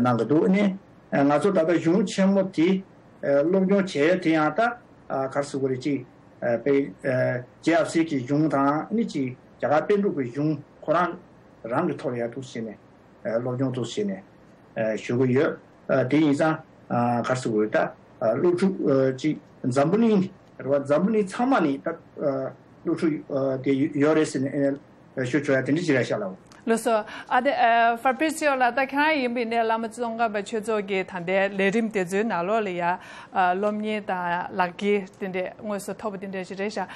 གནང་གི་འདུག་ཨ་ནི་ང་ཚོ་ད་ལྟ་གཞུང་ཆེན་མོ་དེ་སློབ་སྦྱོང་བྱས་དེ་ཡང་ད་ག་རེ་ཟེར་དགོས་རེད། ཅིག་པའི་ཇེ་ཨེཕ་སི་གི་གཞུང་དང་ཨ་ནི་ཅིག་རྒྱ་གར་པཎ་གྲུབ་ཀྱི་གཞུང་ཁོ་རང་རང་གི་ཐོག་ལ་ཡ་འདུག་བྱས་ནས་སློབ་སྦྱོང་འདུག་བྱས་ནས་ཞུ་གི་ཡོད། དེ་ཡིན་ཙང་ག་རེ་ཟེར་དགོས་རེད། ད་སློབ་ཕྲུག་ཅིག་འཛམ་བུ་གླིང་རེད་བ། འཛམ་བུ་གླིང་ཚང་མ་ནས་ད་སློབ་ཕྲུག་དེ་ཡོད་རེད་ཟེར་ནས་ཞུ་ཆོག་ཡ་དེ་འདྲ་ཅིག་རེད་ཤག་ལགས། ལགས་སོ། ཨ་དེ་ཧྥ་པྲི་སི་ཡོ་ལགས། ད་ཁྱེད་རང་ཡིན་པ་ཡིན་ནའི་བླ་མ་ཙོང་ཁ་པ་ཆོས་ཚོགས་ཀྱི་ད་ལྟའི་ལས་རིམ་དེ་ཚོའི་ནང་ལོགས་ལ་ཡ་སློབ་གཉེར་དང་ལག་འཁྱེར་དེ་འདྲས་དངོས་སུ་ཐོབ་པ་དེ་འདྲས་ཞིག་རེད་ཤག་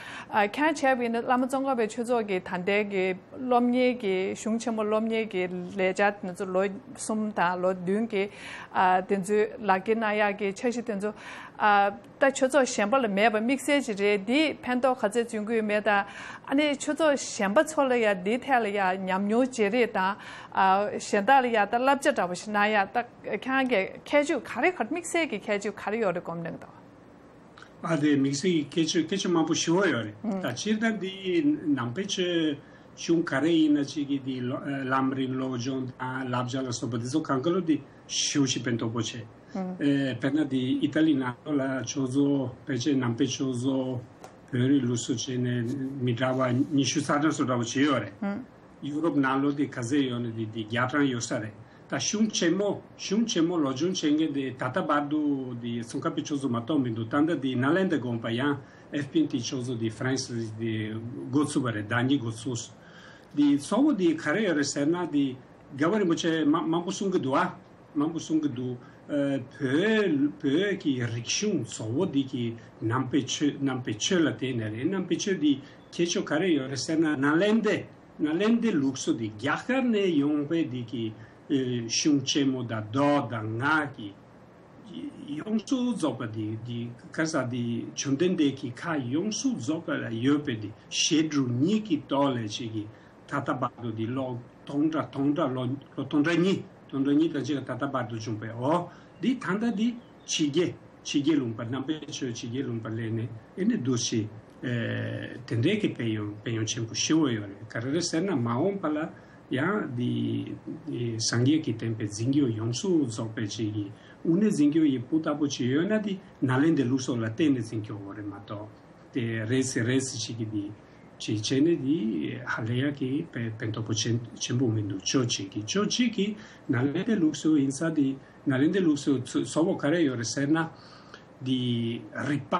ཁྱེད་རང་བྱས་པ་ཡིན་ན་བླ་མ་ཙོང་ཁ་པ་ཆོས་ཚོགས་ཀྱི་ད་ལྟའི་གི་སློབ་གཉེར་གྱི་གཞུང་ཆེན་མོ་སློབ་གཉེར་གྱི་ལས་འཆར་དེ་ཚོ་ལོ་གསུམ་དང་ལོ་བདུན་གྱི་དེ་ཚོའི་ལག་འཁྱེར་གནང་ཡག་གི་འཆར་གཞི་དེ་ཚོ། ད་ཆོས་ཚོགས་གཞན་པ་ལ་མེད་པ་དམིགས་བསལ་ཅིག་རེད། འདིས་ཕན་ཐོགས་ག་ཚད་བྱུང་གི་ཡོད་མེད་དང་། ཨ་ནི་ཆོས་ཚོགས་གཞན་པ་ཚོ་ལ་ཡང་འདིའི་ཐད་ལ་ཡང་ཉམས་མྱོང་བརྗེ་རེས་དང་། གཞན་དག་ལ་ཡང་ད་བསླབ་བྱ་འདྲ་པོ་ཞིག་གནང་ཡག་ད་ཁྱེད་རང་གི་ཁྱད་ཆོས་ག་རེ་ག་རེ་དམིགས་བསལ་གྱི་ཁྱད་ཆོས་ག་རེ་ཡོད་རེད་སྒོམ་གནང་དང་། ཨ་དེ་དམིགས་བསལ་གྱི་ཁྱད་ཆོས་ཁྱད་ཆོས་མང་པོ་ཞེ་པོ་ཡོད་རེད། ད་སྤྱིར་བཏང་འདི་ནང་པའི་ཆོས་གཞུང་ག་རེ་ཡིན་ན་ཅིག་གི་འདི་ལམ་རིམ་སློབ་སྦྱོང་དང་བསླབ་བྱ་ལ་སོགས་པ་འདི་ཚོ་གང་ག་ལོ་འདི་ཞེ་པོ་ཞིག་ཕན་ཐོགས་པོ་བྱེད། ཨེ་དཔེར་ན་དེ་ཨི་ཏ་ལི་ནང་ལོགས་ལ་ཆོས་ཚོགས་ཕལ་ཆེར་ནང་པའི་ཆོས་ཚོགས་བོད་རིགས་ལུགས་སྲོལ་བྱས་ནས་མི་འདྲ་བ་ཉི་ཤུ་རྩ་གྲངས་སུ་འདྲ་བོ་བྱས་ཡོད་རེད། ཡུ་རོབ་ནང་ལོགས་དེ་ག་ཚད་ཡོད་ན་དེ་དེ་བརྒྱ་གྲངས་ཡོད་ས་རེད། ད་གཞུང་ཆེན་མོ་གཞུང་ཆེན་མོ་སློབ་སྦྱོང་བྱེད་མཁན་དེ་ད་ལྟ་བར་དུ་དེ་ཙོང་ཁ་པའི་ཆོས་ཚོགས་མ་གཏོགས་མི་འདུག་ད་ལྟ་དེ་ནཱ་ལེནྡྲ་དགོན་པ་ཡང་ཨེཕ་པི་ཨེན་ཊི་ཆོས་ཚོགས་དེ་ཧྥ་རན་སི་དེ་འགོ་ཚུགས་པ་རེད། ཟླ་ཉིན་འགོ་ཚུགས། དེ་གཙོ་བོ་དེ་ག་རེ་ཡོད་རེད་ཟེར་ན་དེ་རྒྱལ་བ་རིན་པོ་ཆེ་མ་མང་པོ་གསུང་གི་འདུག་ཨ། མང་པོ་གསུང་གི་འདུག་ཨ། བོད་བོད་ཀྱི་རིག་གཞུང་གཙོ་བོ་འདི་གི་ནང་པའི་ཆོས་ནང་པའི་ཆོས་ལ་བརྟེན་ནས་རེད། ནང་པའི་ཆོས་འདི་ཁྱད་ཆོས་ག་རེ་ཡོད་རེད་ཟེར་ན་ནཱ་ལེནྡྲའི་ནཱ་ལེནྡྲའི་ལུགས་སྲོལ་འདི་རྒྱ་གར་ནས་ཡོང་བའི་འདི་གི་ཨེ་གཞུང་ཆེན་མོ་དང་མདོ་དང་སྔགས་ཀྱི་ཡོངས་སུ་རྫོགས་པ་འདི་འདི་ག་ས་འདི་བཅོམ་ལྡན་འདས་ཀྱི་ཁ་ཡོངས་སུ་རྫོགས་པ་ལ་ཡོད་པའི་འདི་བཤད་སྒྲུབ་གཉིས་ཀྱི་ཐོག་ལས་ཅིག་གི་ད་ལྟ་བར་དུ་འདི་ལོ་སྟོང་ཕྲག་སྟོང་ཕྲག་ལོ་ལོ་སྟོང་ཕྲག་གཉིས་སྟོང་ཕྲག་གཉིས་དང་གཅིག་ལ་ད་ལྟ་བར་དུ་བྱུང་བའི་འོ་འདི་ད་ལྟ་འདི་ཕྱི་རྒྱལ་ཕྱི་རྒྱལ་ལུང་པ་ནང་པའི་ཆོས་ཕྱི་རྒྱལ་ལུང་པ་ལས་ནས་ཨེ་ནི་འདུ་ཤེས་དེ་འདྲའི་གི་ཕན་ཡོན་ཕན་ཡོན་ཆེན་པོ་ཞེ་པོ་ཡོད་རེད། ག་རེ་རེད་ཟེར་ན་མ་འོངས་པ་ལ་ཡང་འདི་འདི་སངས་རྒྱས་ཀྱི་བསྟན་པའི་འཛིན་སྐྱོང་ཡོངས་སུ་རྫོགས་པའི་ཅིག་གི་དངོས་གནས་འཛིན་སྐྱོང་ཡི་སྤུས་དག་པོ་ཅིག་ཡོད་ན་འདི་ནཱ་ལེནྡྲའི་ལུགས་སྲོལ་ལ་བརྟེན་ནས་འཛིན་སྐྱོང་དགོས་རེད་མ་གཏོགས། དེ་རེད་ཟེར་རེད་ཟེར་ཅིག་གི་འདི་ཅིག་བྱས་ནས་འདི་ཧ་ལས་ཡག་གི་ཕན་ཕན་ཐོགས་པོ་ཆེན་ཆེན་པོ་མི་འདུག་ཕྱོགས་གཅིག་གི་ཕྱོགས་གཅིག་གི་ནཱ་ལེནྡྲའི་ལུགས་སྲོལ་ཡིན་ས་འདི་ནཱ་ལེནྡྲའི་ལུགས་སྲོལ་ཚོ་གཙོ་བོ་ག་རེ་ཡོད་རེད་ཟེར་ན་འདི་རིག་པ་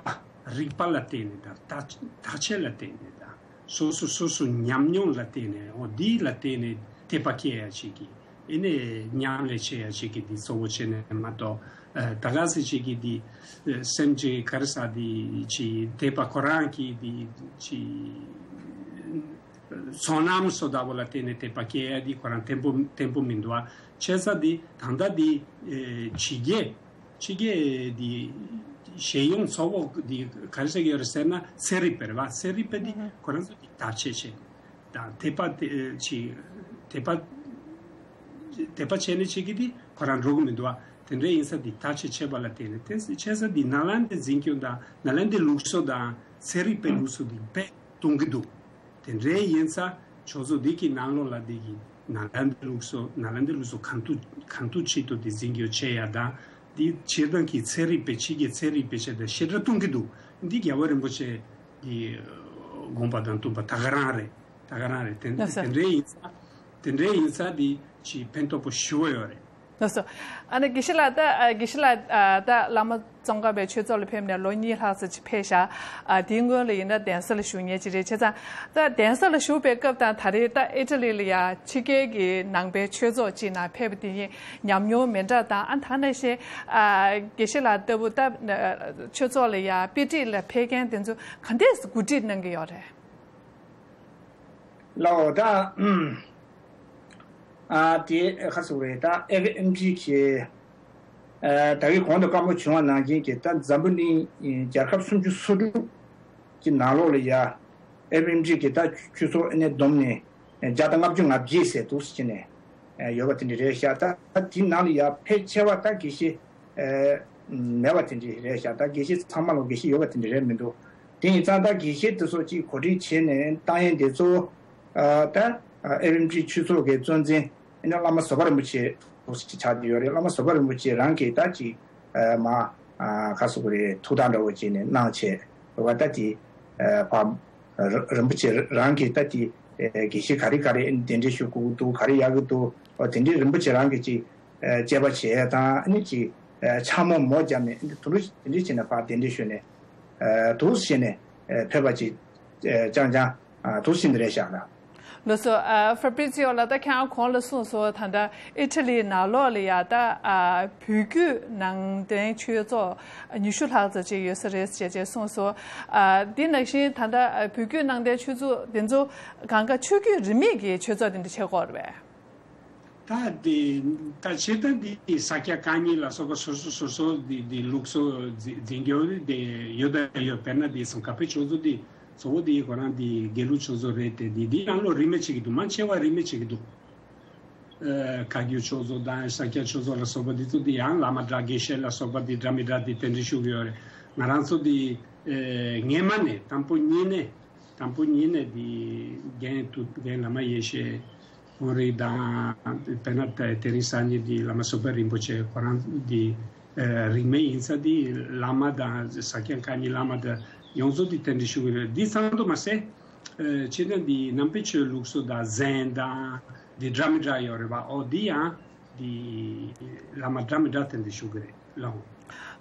རིག་པ་ལ་བརྟེན་ནས་དང་བརྟག་བརྟག་དཔྱད་ལ་བརྟེན་ནས་དང་སོ་སོ་སོ་སོ་ཉམས་མྱོང་ལ་བརྟེན་ནས་འོ་འདི་ལ་བརྟེན་ནས་དད་པ་སྐྱེ་ཡ་ཅིག་གི་ཨེ་ནས་ཉམས་ལེན་བྱེད་ཡ་ཅིག་གི་འདི་གཙོ་བོ་བྱས་ནས་མ་གཏོགས་ཨ་ད་ག་ཟེ་ཅིག་གི་འདི་ཨ་སེམས་ཀྱི་ག་རེ་ཟ་འདི་ཅི་དད་པ་ཁོ་རང་གི་འདི་ཅི་བསོད་ནམས་སོ་ད་བོ་ལ་བརྟེན་ནས་དད་པ་སྐྱེ་ཡ་འདི་ཁོ་རང་བརྟན་པོ་བརྟན་པོ་མི་འདུག་ཨ། བྱས་ཙང་འདི་ད་ལྟ་འདི་ཨེ་ཕྱི་རྒྱལ་ཕྱི་རྒྱལ་འདི་ཞེ་ཡོང་ཚོ་བོ་འདི་ག་རེ་ཟེར་གྱི་ཡོད་རེད་ཟེར་ན་ཚན་རིག་པ་རེད་བ། ཚན་རིག་པ་འདི་ཁོ་རང་ཚོ་འདི་བརྟག་དཔྱད་བྱེད། དང་དད་པ་དེ་ཅིག་དད་པ་དད་པ་བྱས་ནས་བྱེད་ཀྱི་དེ་ཁོ་རང་འགྲོ་གི་མི་འདུག་བ། དེ་འདྲའི་ཡིན་ས་འདི་ཐག་ཆོད་བྱས་པ་ལ་བརྟེན་ནས་དེ་བྱས་ས་འདི་ནཱ་ལེནྡྲའི་འཛིན་སྐྱོང་དང་ནཱ་ལེནྡྲའི་ལུགས་སྲོལ་དང་ཚན་རིག་པའི་ལུགས་སྲོལ་འདི་དཔེ་གཏོང་གི་འདུག་དེ་འདྲའི་ཡིན་ས་ཆོས་ཚོགས་འདི་གི་ནང་ལོགས་ལ་འདི་གི་ནཱ་ལེནྡྲའི་ལུགས་སྲོལ་ནཱ་ལེནྡྲའི་ལུགས་སྲོལ་གང་ཐུབ་གང་ཐུབ་ཆེད་དུ་འདི་འཛིན་སྐྱོང་བྱེད་ཡ་དང་འདི་སྤྱིར་བཏང་གི་ཚན་རིག་པའི་ཕྱི་རྒྱལ་ཚན་རིག་པའི་ཆེད་དུ་ཞེ་དྲག་གཏོང་གི་འདུག་འདི་རྒྱལ་བ་རིན་པོ་ཆེ་འདི་དགོངས་པ་དང་མཐུན་པ་ད་ག་རང་རེད། ད་ག་རང་རེད། དེ་ལགས་སོ། དེ་འདྲའི་ཡིན་ས་དེ་འདྲའི་ཡིན་ས་དེ་ ཞིག་ཕན་ཐོགས་པོ་ཞེ་པོ་ཡོད་རེད། ལགས་སོ། ཨ་ནི་དགེ་བཤེས་ལགས། ད་ཨ་དགེ་བཤེས་ལགས་ཨ་ད་བླ་མ་ཙོང་ཁ་པའི་ཆོས་ཚོགས་ལ་ཕེབས་ནས་ལོ་གཉིས་ལྷག་ཙམ་ཅིག་ཕེབས་ཤག་ཨ་དེའི་སྔོན་ལ་ཡིན་ན་གདན་ས་ལ་བཞུགས་མཁན་ཅིག་རེད། བྱས་ཙང་ད་གདན་ས་ལ་བཞུགས་པའི་སྐབས་དང་ད་རེས་ད་ཨི་ཊ་ལི་ལ་ཡ་ཕྱི་རྒྱལ་གྱི་ནང་པའི་ཆོས་ཚོགས་ཅིག་ནང་ཕེབས་པ་དེ་གཉིས་ཉམས་མྱོང་མི་འདྲ་དང་། ཨ་ད་ག་ནང་བཞིན་ཨ་དགེ་བཤེས་ལགས་ལྟ་བུ་ད་ཆོས་ཚོགས་ལ་ཡ་དཔེ་ཁྲིད་ལ་ཕེབས་མཁན་དེ་ཚོ་ག་འདྲས་གོ་སྒྲིག་གནང་གི་ཡོད་རེད། ལགས་འོ། ད་ཨ་དེ་ཁ་སོ་རེད། ད་ཨེ་ཕི་ཨེམ་ཇི་གི་ཨ་ད་གི་གོང་དུ་བཀའ་མོལ་བྱུང་བ་ནང་བཞིན་གྱི་ད་འཛམ་བུ་གླིང་རྒྱལ་ཁབ་སུམ་ཅུ་སོ་དྲུག་གི་ནང་ལོགས་ལ་ཡ་ཨེ་ཕི་ཨེམ་ཇི་གི་ད་ཆོས་ཚོགས་ཨ་ནི་བསྡོམས་ནས་བརྒྱ་དང་ལྔ་བཅུ་ང་བརྒྱད་ཟེར་འདུག་ཟེར་ནས་ཡོད་པ་དེ་འདྲ་རེད་ཤག་ད་དེ་ནང་ལ་ཡ་ཕལ་ཆེ་བ་ད་དགེ་བཤེས་ཨ་མེད་པ་དེ་འདྲ་རེད་ཤག་ད་དགེ་བཤེས་ཚང་མ་ལ་དགེ་བཤེས་ཡོད་པ་དེ་འདྲ་རེད་མི་འདུག་དེ་ཡིན་ཙང་ད་དགེ་བཤེས་དེ་ཚོ་གཅིག་གོ་སྒྲིག་བྱས་ནས་བཏང་ཡས་དེ་ཚོ་ཨ་ད་ཨེ་ཕི་ཨེམ་ཇི་ཆོས་ཚོགས་ཀྱི་གཙོ་འཛིན་ཨ་ནི་བླ་མ་བཟོད་པ་རིན་པོ་ཆེ་ཆགས་ཀྱི་ཡོད་རེད། བླ་མ་བཟོད་པ་རིན་པོ་ཆེ་རང་གིས་ད་ཅིག་ཨ་མ་ཨ་ག་སོ་གི་རེད། ཐུགས་དམ་འདྲ་བོ་བྱས་ནས་གནང་བྱས་རེད་བ། ད་དེ་ཨ་ཕ་རིན་པོ་ཆེ་རང་གིས་ད་དེ་ཨ་དགེ་བཤེས་ག་རེ་ག་རེ་གདན་འདྲེན་ཞུ་དགོས་ཀྱི་འདུག་ག་རེ་ཡག་གི་འདུག་འོ་དེ་འདྲའི་རིན་པོ་ཆེ་རང་གིས་ཅིག་ཨ་དཔྱད་པ་བྱས་དང་། ཨ་ནི་ཅིག་ཨ་འཆམ་མོ་མོ་བརྒྱབ་ནས་ཨ་ནི་དུ་རུ་དེ་འདྲ་བྱས་ནས་ཕར་གདན་འདྲེན་ཞུས་ནས་ཨ་འདུག་བྱས་ནས་ཨ་ཕེབས་པ་ཅིག་ཨ་ཅང་ཅང་ཨ་འདུག་བྱས་ནས་རེད་བཞག་ན། ལགས་སོ། ཨ་ཧྥ་པྲི་ཙི་ཡོ་ལགས། ད་ཁྱེད་རང་གོང་ལ་གསུངས་སོང་། ད་ལྟ་ཨི་ཊ་ལིའི་ནང་ལོགས་ལ་ཡ་ད་ཨ་བོད་བརྒྱུད་ནང་བསྟན་ཆོས་ཚོགས་ཉི་ཤུ་ལྷག་ཙམ་ཅིག་ཡོད་ས་རེད་ཅེས་ཅེས་གསུངས་སོང་། ཨ་འདི་ནང་བཞིན་ད་ལྟ་ཨ་བོད་བརྒྱུད་ནང་བསྟན་ཆོས་ཚོགས་འདི་ཚོ་གང་ག་ཆོས་བརྒྱུད་རིས་མེད་ཀྱི་ཆོས་ཚོགས་དེ་འདྲ་བྱེད་ཀྱི་ཡོད་རེད་པས། ད་དེ་ད་ཆེ་ད་དེ་ས་སྐྱ་བཀའ་རྙིང་ལ་སོགས་པ་སོ་སོ་སོ་སོ་དེ་དེ་ལུགས་སྲོལ་འཛིན་འཛིན་རྒྱུ་དེ་ཡོད་ད་ཡོད། དཔེར་ན་དེ་སང་ག་པའི་ཆོས་ཚོགས་དེ་གཙོ་བོ་དེ་ཁོ་རང་དེ་དགེ་ལུགས་ཆོས་ཚོགས་རེད་དེ། དེ་དེ་ནང་ལོགས་རིས་མེད་བྱེད་ཀྱི་འདུག་མང་ཆེ་བ་རིས་མེད་བྱེད་ཀྱི་འདུག་ཨ་བཀའ་བརྒྱུད་ཆོས་ཚོགས་དང་ས་སྐྱ་ཆོས་ཚོགས་ལ་སོགས་པ་དེ་ཚོ་དེ་ཡང་བླ་མ་འདྲ་དགེ་བཤེས་ལ་སོགས་པ་དེ་འདྲ་མི་འདྲ་དེ་གདན་འདྲེན་ཞུ་གི་ཡོད་རེད། ང་རང་ཚོ་དེ་ཨ་སྔས་མ་ནས་དང་པོ་ཉིད་ནས། དང་པོ་ཉིད་ནས་འདི་རྒན་དུ་རྒན་བླ་མ་ཡེ་ཤེས་ཧོར་རི་དང་དཔེར་ན་དེ་རིང་སང་ཉིན་འདི་བླ་མ་བཟོད་པ་རིན་པོ་ཆེ་ཁོ་རང་འདི་ཨ་རིས་མེད་ཡིན་ཙང་འདི་བླ་མ་དང་ས་སྐྱ་བཀའ་རྙིང་བླ་མ་དང་ཡོངས་རྫོགས་འདི་གདན་འདྲེན་ཞུ་གི་རེད། འདི་ཙམ་དུ་མ་ཟད་ཨ་ཕྱི་ནས་འདི་ནང་པའི་ཆོས་ལུགས་སྲོལ་དང་ཟན་དང་འདི་འདྲ་མི་འདྲ་ཡོད་རེད་པ། འོ་འདི་ཡང་འདི་བླ་མ་འདྲ་མི་འདྲ་གདན་འདྲེན་ཞུ་གི་རེད། ལགས་འོང་།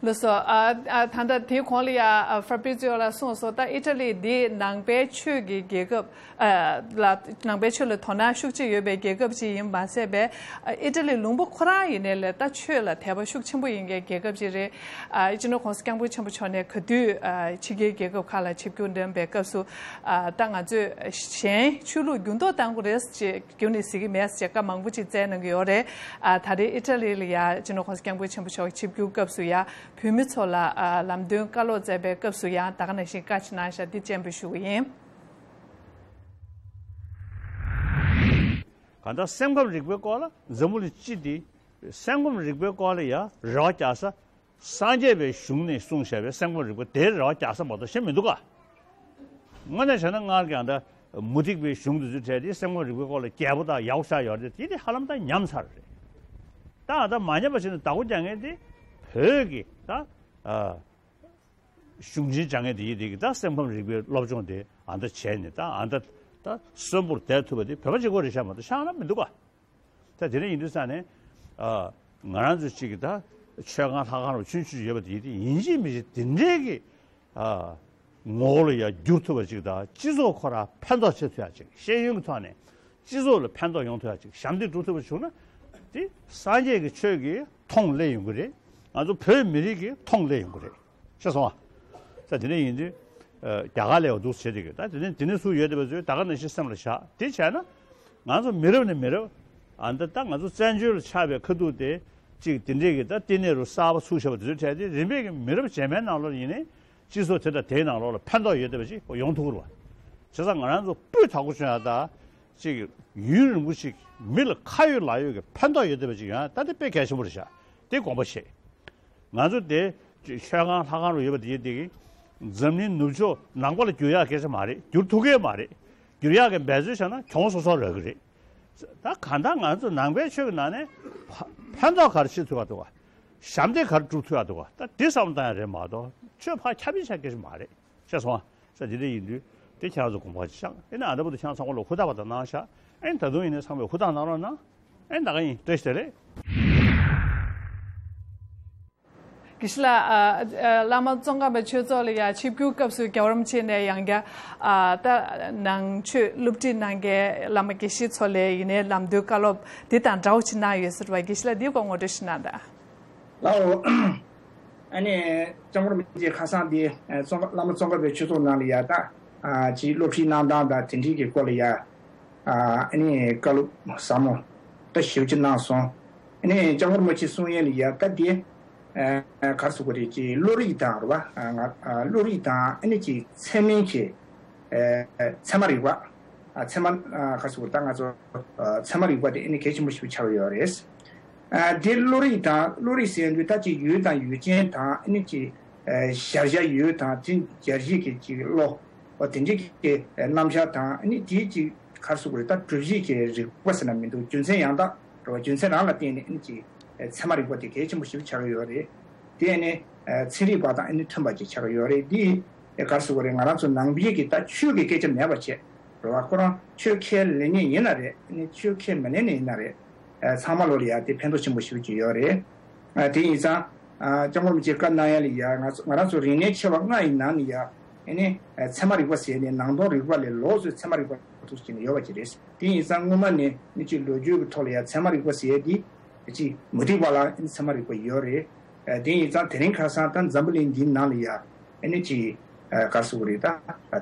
ལགས་སོ། ཨ་ཨ་ད་ལྟ་དེའི་གོང་ལ་ཡ་ཨ་ཧྥ་པྲི་ཙི་ཡོ་ལགས་གསུངས་སོང་། ད་ཨི་ཊ་ལི་འདི་ནང་པའི་ཆོས་ཀྱི་རྒྱལ་ཁབ་ཨ་ལ་ནང་པའི་ཆོས་ལ་དོ་སྣང་ཤུགས་ཆེ་ཡོད་པའི་རྒྱལ་ཁབ་ཅིག་ཡིན་མ་ཟད་པའི་ཨ་ཨི་ཊ་ལི་ལུང་པ་ཁོ་རང་ཡིན་ནའི་ལས་ད་ཆོས་ལ་དད་པ་ཤུགས་ཆེན་པོ་ཡིན་མཁན་རྒྱལ་ཁབ་ཅིག་རེད། ཨ་སྤྱི་ནོར་༸གོང་ས་༸སྐྱབས་མགོན་ཆེན་པོ་མཆོག་ནས་ག་དུས་ཨ་ཕྱི་རྒྱལ་རྒྱལ་ཁབ་ཁག་ལ་ཆིབས་བསྒྱུར་འདེམས་པའི་སྐབས་སུ་ཨ་ད་ང་ཚོས་གཞན་ཆོས་ལུགས་འགྱུར་ལྡོག་བཏང་དགོས་རེད་ཅེས་རྒྱུན་ནས་གཟིགས་ཀྱི་མེད་ཅེས་བཀའ་མང་པོ་ཅིག་སྩལ་གནང་གི་ཡོད་རེད། ཨ་ད་རེས་ཨི་ཊ་ལི་ལ་ཡ་སྤྱི་ནོར་༸གོང་ས་༸སྐྱབས་མགོན་ཆེན་པོ་མཆོག་ཆིབས་བསྒྱུར་སྐབས་སུ་ཡ་བོད་མི་ཚོ་ལ་ཨ་ལམ་སྟོན་བཀའ་སློབ་སྩལ་བའི་སྐབས་སུ་ཡང་ད་ག་ནང་བཞིན་བཀའ་ཅིག་གནང་ཤག་འདི་སྤྱན་འབུལ་ཞུ་གི་ཡིན། གང་ལྟར་སེམས་ཁམས་རིག་པའི་སྐོར་ལ་འཛམ་བུ་གླིང་སྤྱི་འདིས་སེམས་ཁམས་རིག་པའི་སྐོར་ལ་ཡ་རེ་བ་རྒྱག་ས། སངས་རྒྱས་པའི་གཞུང་ནས་གསུངས་བཞག་པའི་སེམས་ཁམས་རིག་པ་དེར་རེ་བ་རྒྱག་ས་མ་གཏོགས་གཞན་མི་འདུག་ག་དངོས་གནས་བྱས་ན་སྔར་གྱི་ཨ་ད་མུ་སྟེགས་པའི་གཞུང་དེ་ཚོའི་གྲས་དེ་སེམས་ཁམས་རིག་པའི་སྐོར་ལ་རྒྱས་པོ་དང་ཡག་པོ་ཆགས་ཡོད་རེད་དེ། དེ་ཧ་ལམ་ད་ཉམས་ཚར་རེད། ད་ཨ་ད་མ་ཉམས་པ་བྱས་ནས་བདག་པོ་རྒྱག་མཁན་དེ་བོད་ཀྱི་ད་ཨ་གཞུང་ཆེན་སྦྱང་མཁན་དེ་ཡིན་དེ་གི་ད་སེམས་ཁམས་རིག་པའི་སློབ་སྦྱོང་དེ་ཨ་ད་བྱས་ནས་ད་ཨ་ད་ད་གསོན་པོར་བསྡད་ཐུབ་པ་དེ་བོད་པ་གཅིག་པོ་རེད་ཤག་མ་གཏོགས་ཤ་ན་མི་འདུག་ག་ད་དེ་འདྲ་ཡིན་དུས་ཙང་ནས་ཨ་ང་རང་ཚོ་གཅིག་གི་ད་ཆོས་ཁང་ལྷ་ཁང་རུ་ཆུང་ཆུང་ཡོད་པ་དེ་ཡིན་དེ་ཡིན་གཅིག་མིན་གཅིག་དེ་འདྲའི་གི་ཨ་ངོ་བོ་ལ་ཡ་འགྱུར་ཐུབ་པ་ཅིག་དང་སྤྱི་ཚོགས་ཁོ་རང་ཕན་ཐོགས་བྱེད་ཐུབ་ཡ་ཅིག་ཤེས་ཡོན་གྱི་ཐོག་ནས་སྤྱི་ཚོགས་ལ་ཕན་ཐོགས་ཡོང་ཐུབ་ཡ་ཅིག་ཞབས་འདེགས་སྒྲུབ་ཐུབ་པ་བྱུང་ན་དེ་སངས་རྒྱས་ཀྱི་ཆོས་ཀྱི་མཐོང་སླེབས་ཡོང་གི་རེད། ང་ཚོ་བོད་མི་རིགས་ཀྱི་མཐོང་སླེབས་ཡོང་གི་རེད། ཤེས་སོང་ཨ། ས་དེ་འདྲ་ཡིན་དུས་ཨ་རྒྱ་གར་ལ་ཡང་འདུག་བྱེད་དེ་གི་ད་དེ་ནས་དེ་ནས་སུ་ཡོད་བསྡད་པ་ཚོས་ད་ག་ནང་བཞིན་སེམས་ལ་བཞག་དེ་བྱས་ན་ང་ཚོ་མི་རབས་ནས་མི་རབས་ཨ་ད་ད་ང་ཚོ་བཙན་བྱོལ་ལ་ཆགས་པའི་ཁ་ཐུག་དེ་གཅིག་དེ་འདྲས་ཀྱི་ད་བསྟི་གནས་རུ་གསར་པ་ཚུགས་བཞག་པ་དེ་ཚོའི་གྲས་དེ་རིམ་པས་ཀྱི་མི་རབས་རྗེས་མའི་ནང་ལོགས་ཡིན་ནའི་སྤྱི་ཚོགས་དེ་དང་དེའི་ནང་ལོགས་ལ་ཕན་ཐོགས་ཡོད་བསྡད་པ་ཅིག་ཡོང་ཐུབ་ཀྱི་རེད་བ། བྱས་ཙང་ང་རང་ཚོ་སྤུས་དག་པོ་བྱུང་ཡ་ད་གཅིག་ཡུན་རིང་པོ་ཞིག་མི་ལ་ཁ་ཡོད་ལག་ཡོད་ཀྱི་ཕན་ཐོགས་ཡོད་བསྡད་པ་ཅིག་ཡོང་ཡ་ད་དེ་དཔེ་གལ་ཆེན་པོ་རེད་ཤག་དེ་དགོངས་པ་བཞེས། ང་ཚོ་དེ་ཆོས་ཁང་ལྷ་ཁང་རུ་ཡོད་པ་དེ་ཡིན་དེ་གི་འཛམ་གླིང་ནུབ་ཕྱོགས་ནང་པ་ལ་འགྱུར་ཡག་སྐད་ཆ་མ་རེད། འགྱུར་ཐུབ་ཀྱི་མ་རེད། འགྱུར་ཡག་གི་འབད་རྩོལ་བྱས་ན་གྱོང་སོ་སོར་རག་གི་རེད། ད་གང་ལྟར་ང་ཚོ་ནང་པའི་ཆོས་ཀྱི་ནང་ནས་ཕ་ཕན་ཐོགས་ག་རེ་བྱེད་ཐུབ་ཡག་འདུག་ག་ཞབས་འདེགས་ག་རེ་སྒྲུབ་ཐུབ་ཡག་འདུག་ག་ད་དེ་བསམ་བློ་བཏང་ཡག་རེད་མ་གཏོགས་ཆོས་ཕར་ཁྱབ་པའི་ཆ་སྐད་ཆ་མ་རེད། ཤེས་སོང་ཨ། ས་དེ་འདྲ་ཡིན་དུས་དེ་ཁྱེད་རང་ཚོ་དགོངས་པ་ཅིག་བཞག་ཨེ་ན་ཨ་ད་བུ་དུ་ཁྱེད་རང་ཚང་མ་ལ་ཧུར་ཐག་པ་དང་གནང་ཤག་ཨེ་ད་དུང་ཡིན་ནའི་ཚང་མས་ཧུར་ཐག་གནང་རོགས་གནང་། ཨེ་ད་ག་ཡིན་བཀྲ་ཤིས་བདེ་ལེགས། དགེ་བཤེས་ལགས། ཨ་ཨ་བླ་མ་ཙོང་ཁ་པའི་ཆོས་ཚོགས་ལ་ཡ་ཆིབས་བསྒྱུར་སྐབས་སུ་རྒྱལ་བ་རིན་པོ་ཆེ་ནས་ཡང་བསྐྱར་ཨ་ད་ནང་ཆོས་སློབ་ཁྲིད་གནང་མཁན་བླ་མ་དགེ་བཤེས་ཚོ་ལ་ཡིན་ནའི་ལམ་སྟོན་བཀའ་སློབ་འདི་དང་འདྲ་བོ་ཅིག་གནང་ཡོད་ཟེར་བ། དགེ་བཤེས་ལགས་འདིའི་སྐོར་ངོ་སྤྲོད་ཞིག་གནང་དང་། ལའོ། ཨ་ནི་སྐྱབས་མགོན་རིན་པོ་ཆེ་ཁ་སང་འདི་ཙོང་ཁ་བླ་མ་ཙོང་ཁ་པའི་ཆོས་ཚོགས་ནང་ལ་ཡ་ད་ཨ་ཅིག་སློབ་ཁྲིད་གནང་སྟངས་དང་དེ་འདྲའི་གི་སྐོར་ལ་ཡ། ཨ་ནི་བཀའ་སློབ་ཟབ་མོ་ད་ཞེ་པོ་ཅིག་གནང་སོང་། ཨ་ནི་སྐྱབས་མགོན་རིན་པོ་ཆེ་གསུང་ཡས་ལ་ཡ་ད་དེ་ཨ་ག་རེ་ཟེར་དགོས་རེད། ཅིག་བློ་རིག་དང་རེད་བ། ང་ཨ་བློ་རིག་དང་ཨ་ནི་ཅིག་ཚད་མིན་གྱི་ཨ་ཚད་མ་རིག་པ། ཨ་ཚད་མ་ཨ་ག་རེ་ཟེར་དགོས་རེད། ད་ང་ཚོ་ཨ་ཚད་མ་རིག་པ་དེ་ཨ་ནི་གལ་ཆེན་པོ་ཞེ་པོ་ཆགས་ཡོད་རེད། ཨ་དེ་བློ་རིག་དང་བློ་རིག་ཟེར་དུས་ད་ཅིག་ཡུལ་དང་ཡུལ་ཅན་དང་ཨ་ནི་ཅིག་ཨ་གཞལ་བྱ་ཡུལ་དང་དེ་འཇལ་བྱེད་ཀྱི་ཅིག་བློ། འོ་དེ་འདྲའི་གི་རྣམ་གཞག་དང་ཨ་ནི་དེའི་ཅིག་ག་རེ་ཟེར་དགོས་རེད། ད་སྒྲུབ་བྱེད་ཀྱི་རིག་པ་ཟེར་ན་མི་འདུག་རྒྱུ་མཚན་ཡང་དག་རེད་བ། རྒྱུ་མཚན་རང་ལ་བརྟེན་ནས་ཨ་ནི་ཅིག་ཚད་མ་རིག་པ་དེ་གལ་ཆེན་པོ་ཞིག་ཆགས་ཀྱི་ཡོད་རེད། དེ་ཨ་ནི་ཚན་རིག་པ་དང་ཨ་ནི་མཐུན་པ་ཅིག་ཆགས་ཀྱི་ཡོད་རེད། འདི་ག་རེ་ཟེར་དགོས་རེད། ང་རང་ཚོ་ནང་པའི་གི་ད་ཆོས་ཀྱི་སྐད་ཆ་མེད་པ་བྱས་རེད་བ། ཁོ་རང་ཆོས་ཁས་ལེན་མཁན་ཡིན་ན་རེད། ཨ་ནི་ཆོས་ཁས་མི་ལེན་མཁན་ཡིན་ན་རེད། ཨ་ཚང་མ་ལོ་ལ་ཡ་དེ་ཕན་ཐོགས་ཆེན་པོ་ཞེ་པོ་ཅིག་ཡོད་རེད། ཨ་དེ་ཡིན་ཙང་ཨ་སྐྱབས་མགོན་རིན་པོ་ཆེས་བཀའ་གནང་ཡ་ལ་ཡ་ང་ཚོ་ང་རང་ཚོ་རིག་གནས་ཆེ་བ་ལྔ་ཡི་ནང་ནས་ཡ་ཨ་ནི་ཨ་ཚད་མ་རིག་པ་ཟེར་ནས་ནང་དོན་རིག་པ་ལས་ལོགས་སུ་ཚད་མ་རིག་པ་ཐུག་ཅིག་ནས་ཡོད་པ་ཅིག་རེད། དེ་ཡིན་ཙང་སྔོན་མ་ནས་ནི་ཅིག་ལོ་རྒྱུས་ཀྱི་ཐོག་ལ་ཡ་ཚད་མ་རིག་པ་ཟེར་ཡ་དེ་ཅིག་མུ་སྟེགས་པ་ལ་ཨ་ནི་ཚད་མ་རིག་པ་ཡོད་རེད། ཨ་དེ་ཡིན་ཙང་དེ་རིང་ཁ་སང་ད་འཛམ་བུ་གླིང་འདིའི་ནང་ལ་ཡ་ཨ་ནི་ཅིག་ཨ་ག་རེ་ཟེར་དགོས་རེད། ད་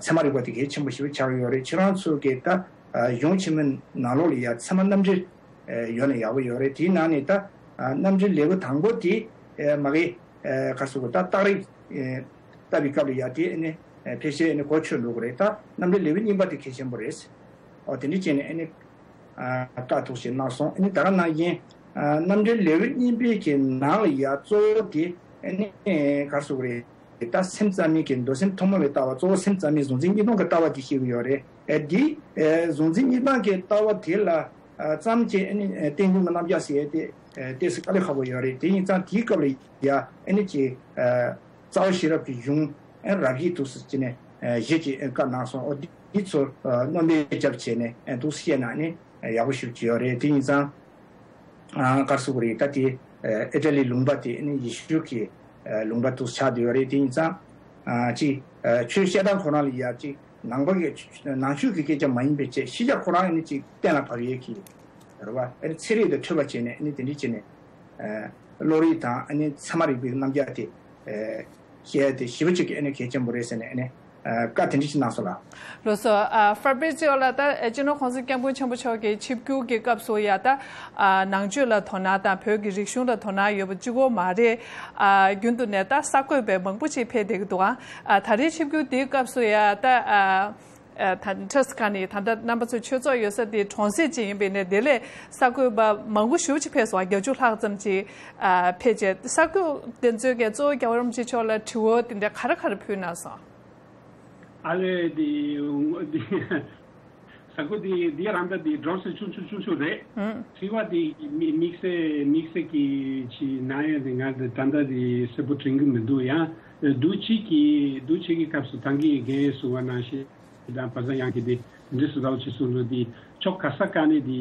ཚད་མ་རིག་པ་དེ་གལ་ཆེན་པོ་ཞེ་པོ་ཆགས་ཡོད་རེད། ཁྱེད་རང་ཚོ་གི་ད་ཨ་གཞུང་ཆེན་མོའི་ནང་ལོགས་ལ་ཡ་ཚད་མ་རྣམ་འགྲེལ་ཨ་ཡོད་ན་ཡག་པོ་ཡོད་རེད། དེའི་ནང་ནས་ད་ཨ་རྣམ་འགྲེལ་ལེའུ་དང་པོ་དེ་ཨ་མ་གི་ཨ་ག་རེ་ཟེར་དགོས། ད་རྟགས་རིགས་ཨ་ལྟ་བའི་སྐབས་ལ་ཡ་དེ་ཨ་ནི་ཨ་ཕལ་ཆེར་ཨ་ནི་གོ་ཆོད་འགྲོ་གི་རེད། ད་རྣམ་འགྲེལ་ལེའུ་གཉིས་པ་དེ་གལ་ཆེན་པོ་རེད། ཨོ་དེ་འདྲ་བྱས་ནས་ཨ་ནི་ཨ་བཀའ་ཐུགས་ཞེ་གནང་སོང་། ཨ་ནི་ད་ག་ནང་བཞིན་ཨ་རྣམ་འགྲེལ་ལེའུ་གཉིས་པའི་གི་ནང་ལ་ཡ་གཙོ་བོ་དེ་ཨ་ནི་ག་རེ་ཟེར་དགོས་རེད། ད་སེམས་ཙམ་མིན་གྱི་མདོ་སེམས་ཐུན་མོང་བའི་ལྟ་བ། གཙོ་བོ་སེམས་ཙམ་མིན་གཟུང་འཛིན་གཉིས་སྟོང་གི་ལྟ་བ་དེ་བཤད་ཀྱི་ཡོད་རེད། ཨ་འདི་ཨ་གཟུང་འཛིན་གཉིས་སྟོང་གི་ལྟ་བ་དེ་ལ་ཨ་ཙམ་གྱི་ཨ་ནི་ཨ་རྟེན་འབྱུང་གི་རྣམ་གཞག་ཟེར་ཡས་དེ་ཨ་ཏོག་ཙམ་དཀའ་ལས་ཁག་པོ་ཡོད་རེད། དེ་ཡིན་ཙང་དེའི་སྐབས་ལ་ཡ་ཨ་ནི་ཅིག་ཨ་རྩ་བ་ཤེས་རབ་ཀྱི་གཞུང་ཨ་རབ་དབྱེ་འདུག་སེ་བྱས་ནས་ཨ་བཞི་ཅིག་ཨ་བཀའ་གནང་སོང་། ཨོ་འདི་ཚོ་ཨ་སྣོན་པ་བརྒྱབ་བྱས་ནས་ཨ་འདུག་སེ་བཤད་ན་ཨ་ནི་ཡག་པོ་ཞེ་པོ་ཅིག་ཡོད་རེད། དེ་ཡིན་ཙང་། ཨ་ག་རེ་ཟེར་དགོས་རེད། ད་དེ་ཨ་ཨི་ཊ་ལི་ལུང་པ་དེ་ནི་ཡེ་ཤུ་གི་ཨ་ལུང་པ་དུ་ཆགས་བསྡད་ཡོད་རེད། དེ་ཡིན་ཙང་ཨ་ཅིག་ཨ་ཆོས་བཤད་སྟངས་ཁོ་རང་ལ་ཡ་ཅིག་ནང་པ་གི་ནང་ཆོས་ཀྱི་སྐད་ཆ་མ་ཡིན་པའི་ཆེད་ཤེས་བྱ་ཁོ་རང་ནི་ཅིག་གཏན་ལ་ཕབ་ཡས་ཀྱི་རེད་བ། ཨ་ནི་ཚན་རིག་དང་འཕྲོད་པ་བྱས་ནས་ཨ་ནི་དེ་འདྲ་བྱས་ནས་ཨ་བློ་རིག་དང་ཨ་ནི་ཚད་མ་རིག་པའི་རྣམ་གཞག་དེ་ཨ། བཤད་དེ་ཞེ་པོ་ཅིག་གི་ཨ་ནི་གལ་ཆེན་པོ་རེད་ཟེར་ནས་ཨ་ནི་ཨ་བཀའ་དེ་འདྲ་ཞིག་གནང་སོང་ལགས། ལགས་སོ། ཨ་ཧྥ་རི་པི་ཙི་ཨོ་ལགས། ད་ཨ་སྤྱི་ནོར་༸གོང་ས་༸སྐྱབས་མགོན་ཆེན་པོ་མཆོག་གི་ཆིབས་བསྒྱུར་གྱི་སྐབས་སུ་ཡ་ད་ཨ་ནང་ཆོས་ལ་དོ་སྣང་དང་བོད་ཀྱི་རིག་གཞུང་ལ་དོ་སྣང་ཡོད་པ་གཅིག་པོ་མ་རེད། ཨ་རྒྱུན་དུ་ནས་ད་གསར་འགོད་པ་མང་པོ་ཅིག་ཕེབས་བསྡད་ཀྱི་འདུག་ཨ་ཨ་ད་རེས་ཆིབས་བསྒྱུར་འདིའི་སྐབས་སུ་ཡ་ད་ཨ། ཨ་ད་ཁྲ་སི་ཁ་ནི་ད་ལྟ་རྣམ་པ་ཚོའི་ཆོས་ཚོགས་ཡོད་ས་དེ་གྲོང་གསེབ་ཅིག་ཡིན་པས་ནས་དེ་ལས་གསར་འགོད་པ་མང་པོ་ཞེ་པོ་ཅིག་ཕེབས་སོང་། བརྒྱད་ཅུ་ལྷག་ཙམ་ཅིག་ཨ་ཕེབས་རྗེས་གསར་འགོད་དེ་ཚོའི་གི་གཙོ་བོ་རྒྱལ་བ་རིན་པོ་ཆེ་མཆོག་ལ་དྲི་བ་དེ་འདྲ་ག་རེ་ག་རེ་ཕུལ་གནང་སོང་། ཨ་ལས་དེ་དེ་གསར་འགོད་དེ་དེ་རང་ད་དེ་གྲོང་གསེབ་ཆུང་ཆུང་ཆུང་ཆུང་རེད། ཨང་། དྲི་བ་དེ་དམིགས་དམིགས་བསལ་དམིགས་བསལ་གྱི་ཅིག་གནང་ཡ་དེ་ང་ད་ད་ལྟ་དེ་གསལ་པོ་དྲན་གྱི་མི་འདུག་ཡང་དུས་ཅིག་གི་དུས་ཅིག་གི་སྐབས་སུ་ད་གིན་རྒན་གསུངས་པ་ནང་བཞིན། དང་བ་ཚ་ཡང་གི་དེ་འདི་སུ་ཟླ་བ་ཆེ་སུ་ལོ་དེ་ཆོ་ག་ས་ག་ནས་དེ་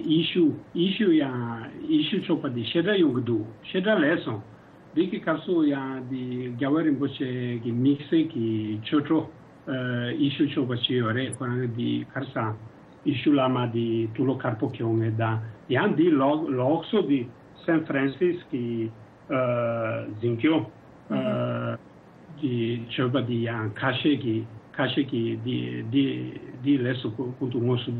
ཡེ་ཤུ་ཡེ་ཤུ་ཡང་ཡེ་ཤུ་ཆོས་པ་དེ་བཤད་གྲྭ་ཡོང་གི་འདུག་བཤད་གྲྭ་ལས་སོང་། དེ་གི་སྐབས་སུ་ཡང་དེ་རྒྱལ་བ་རིན་པོ་ཆེ་གི་དམིགས་བསལ་གྱི་ཆོས་གྲོགས་ཨ་ཡེ་ཤུ་ཆོས་པ་ཅིག་ཡོད་རེད། ཁོ་རང་གི་དེ་ག་རེ་ཟེར་ཡེ་ཤུ་བླ་མ་དེ་ཏུ་ལོ་དཀར་པོ་གྱོན་ངེས་དང་ཡང་དེ་ལོག་ལོགས་སུ་དེ་སན་ཧྥ་རན་སིས་ཀྱི་ཨ་འཛིན་སྐྱོང་ཨ་གི་ཆོས་པ་འདི་ཡང་ཁ་ཤས་ཀྱིས་ཁ་ཤས་ཀྱིས་འདི་འདི་འདི་ལས་སུ་ཀུན་ཏུ་དངོས་སུ་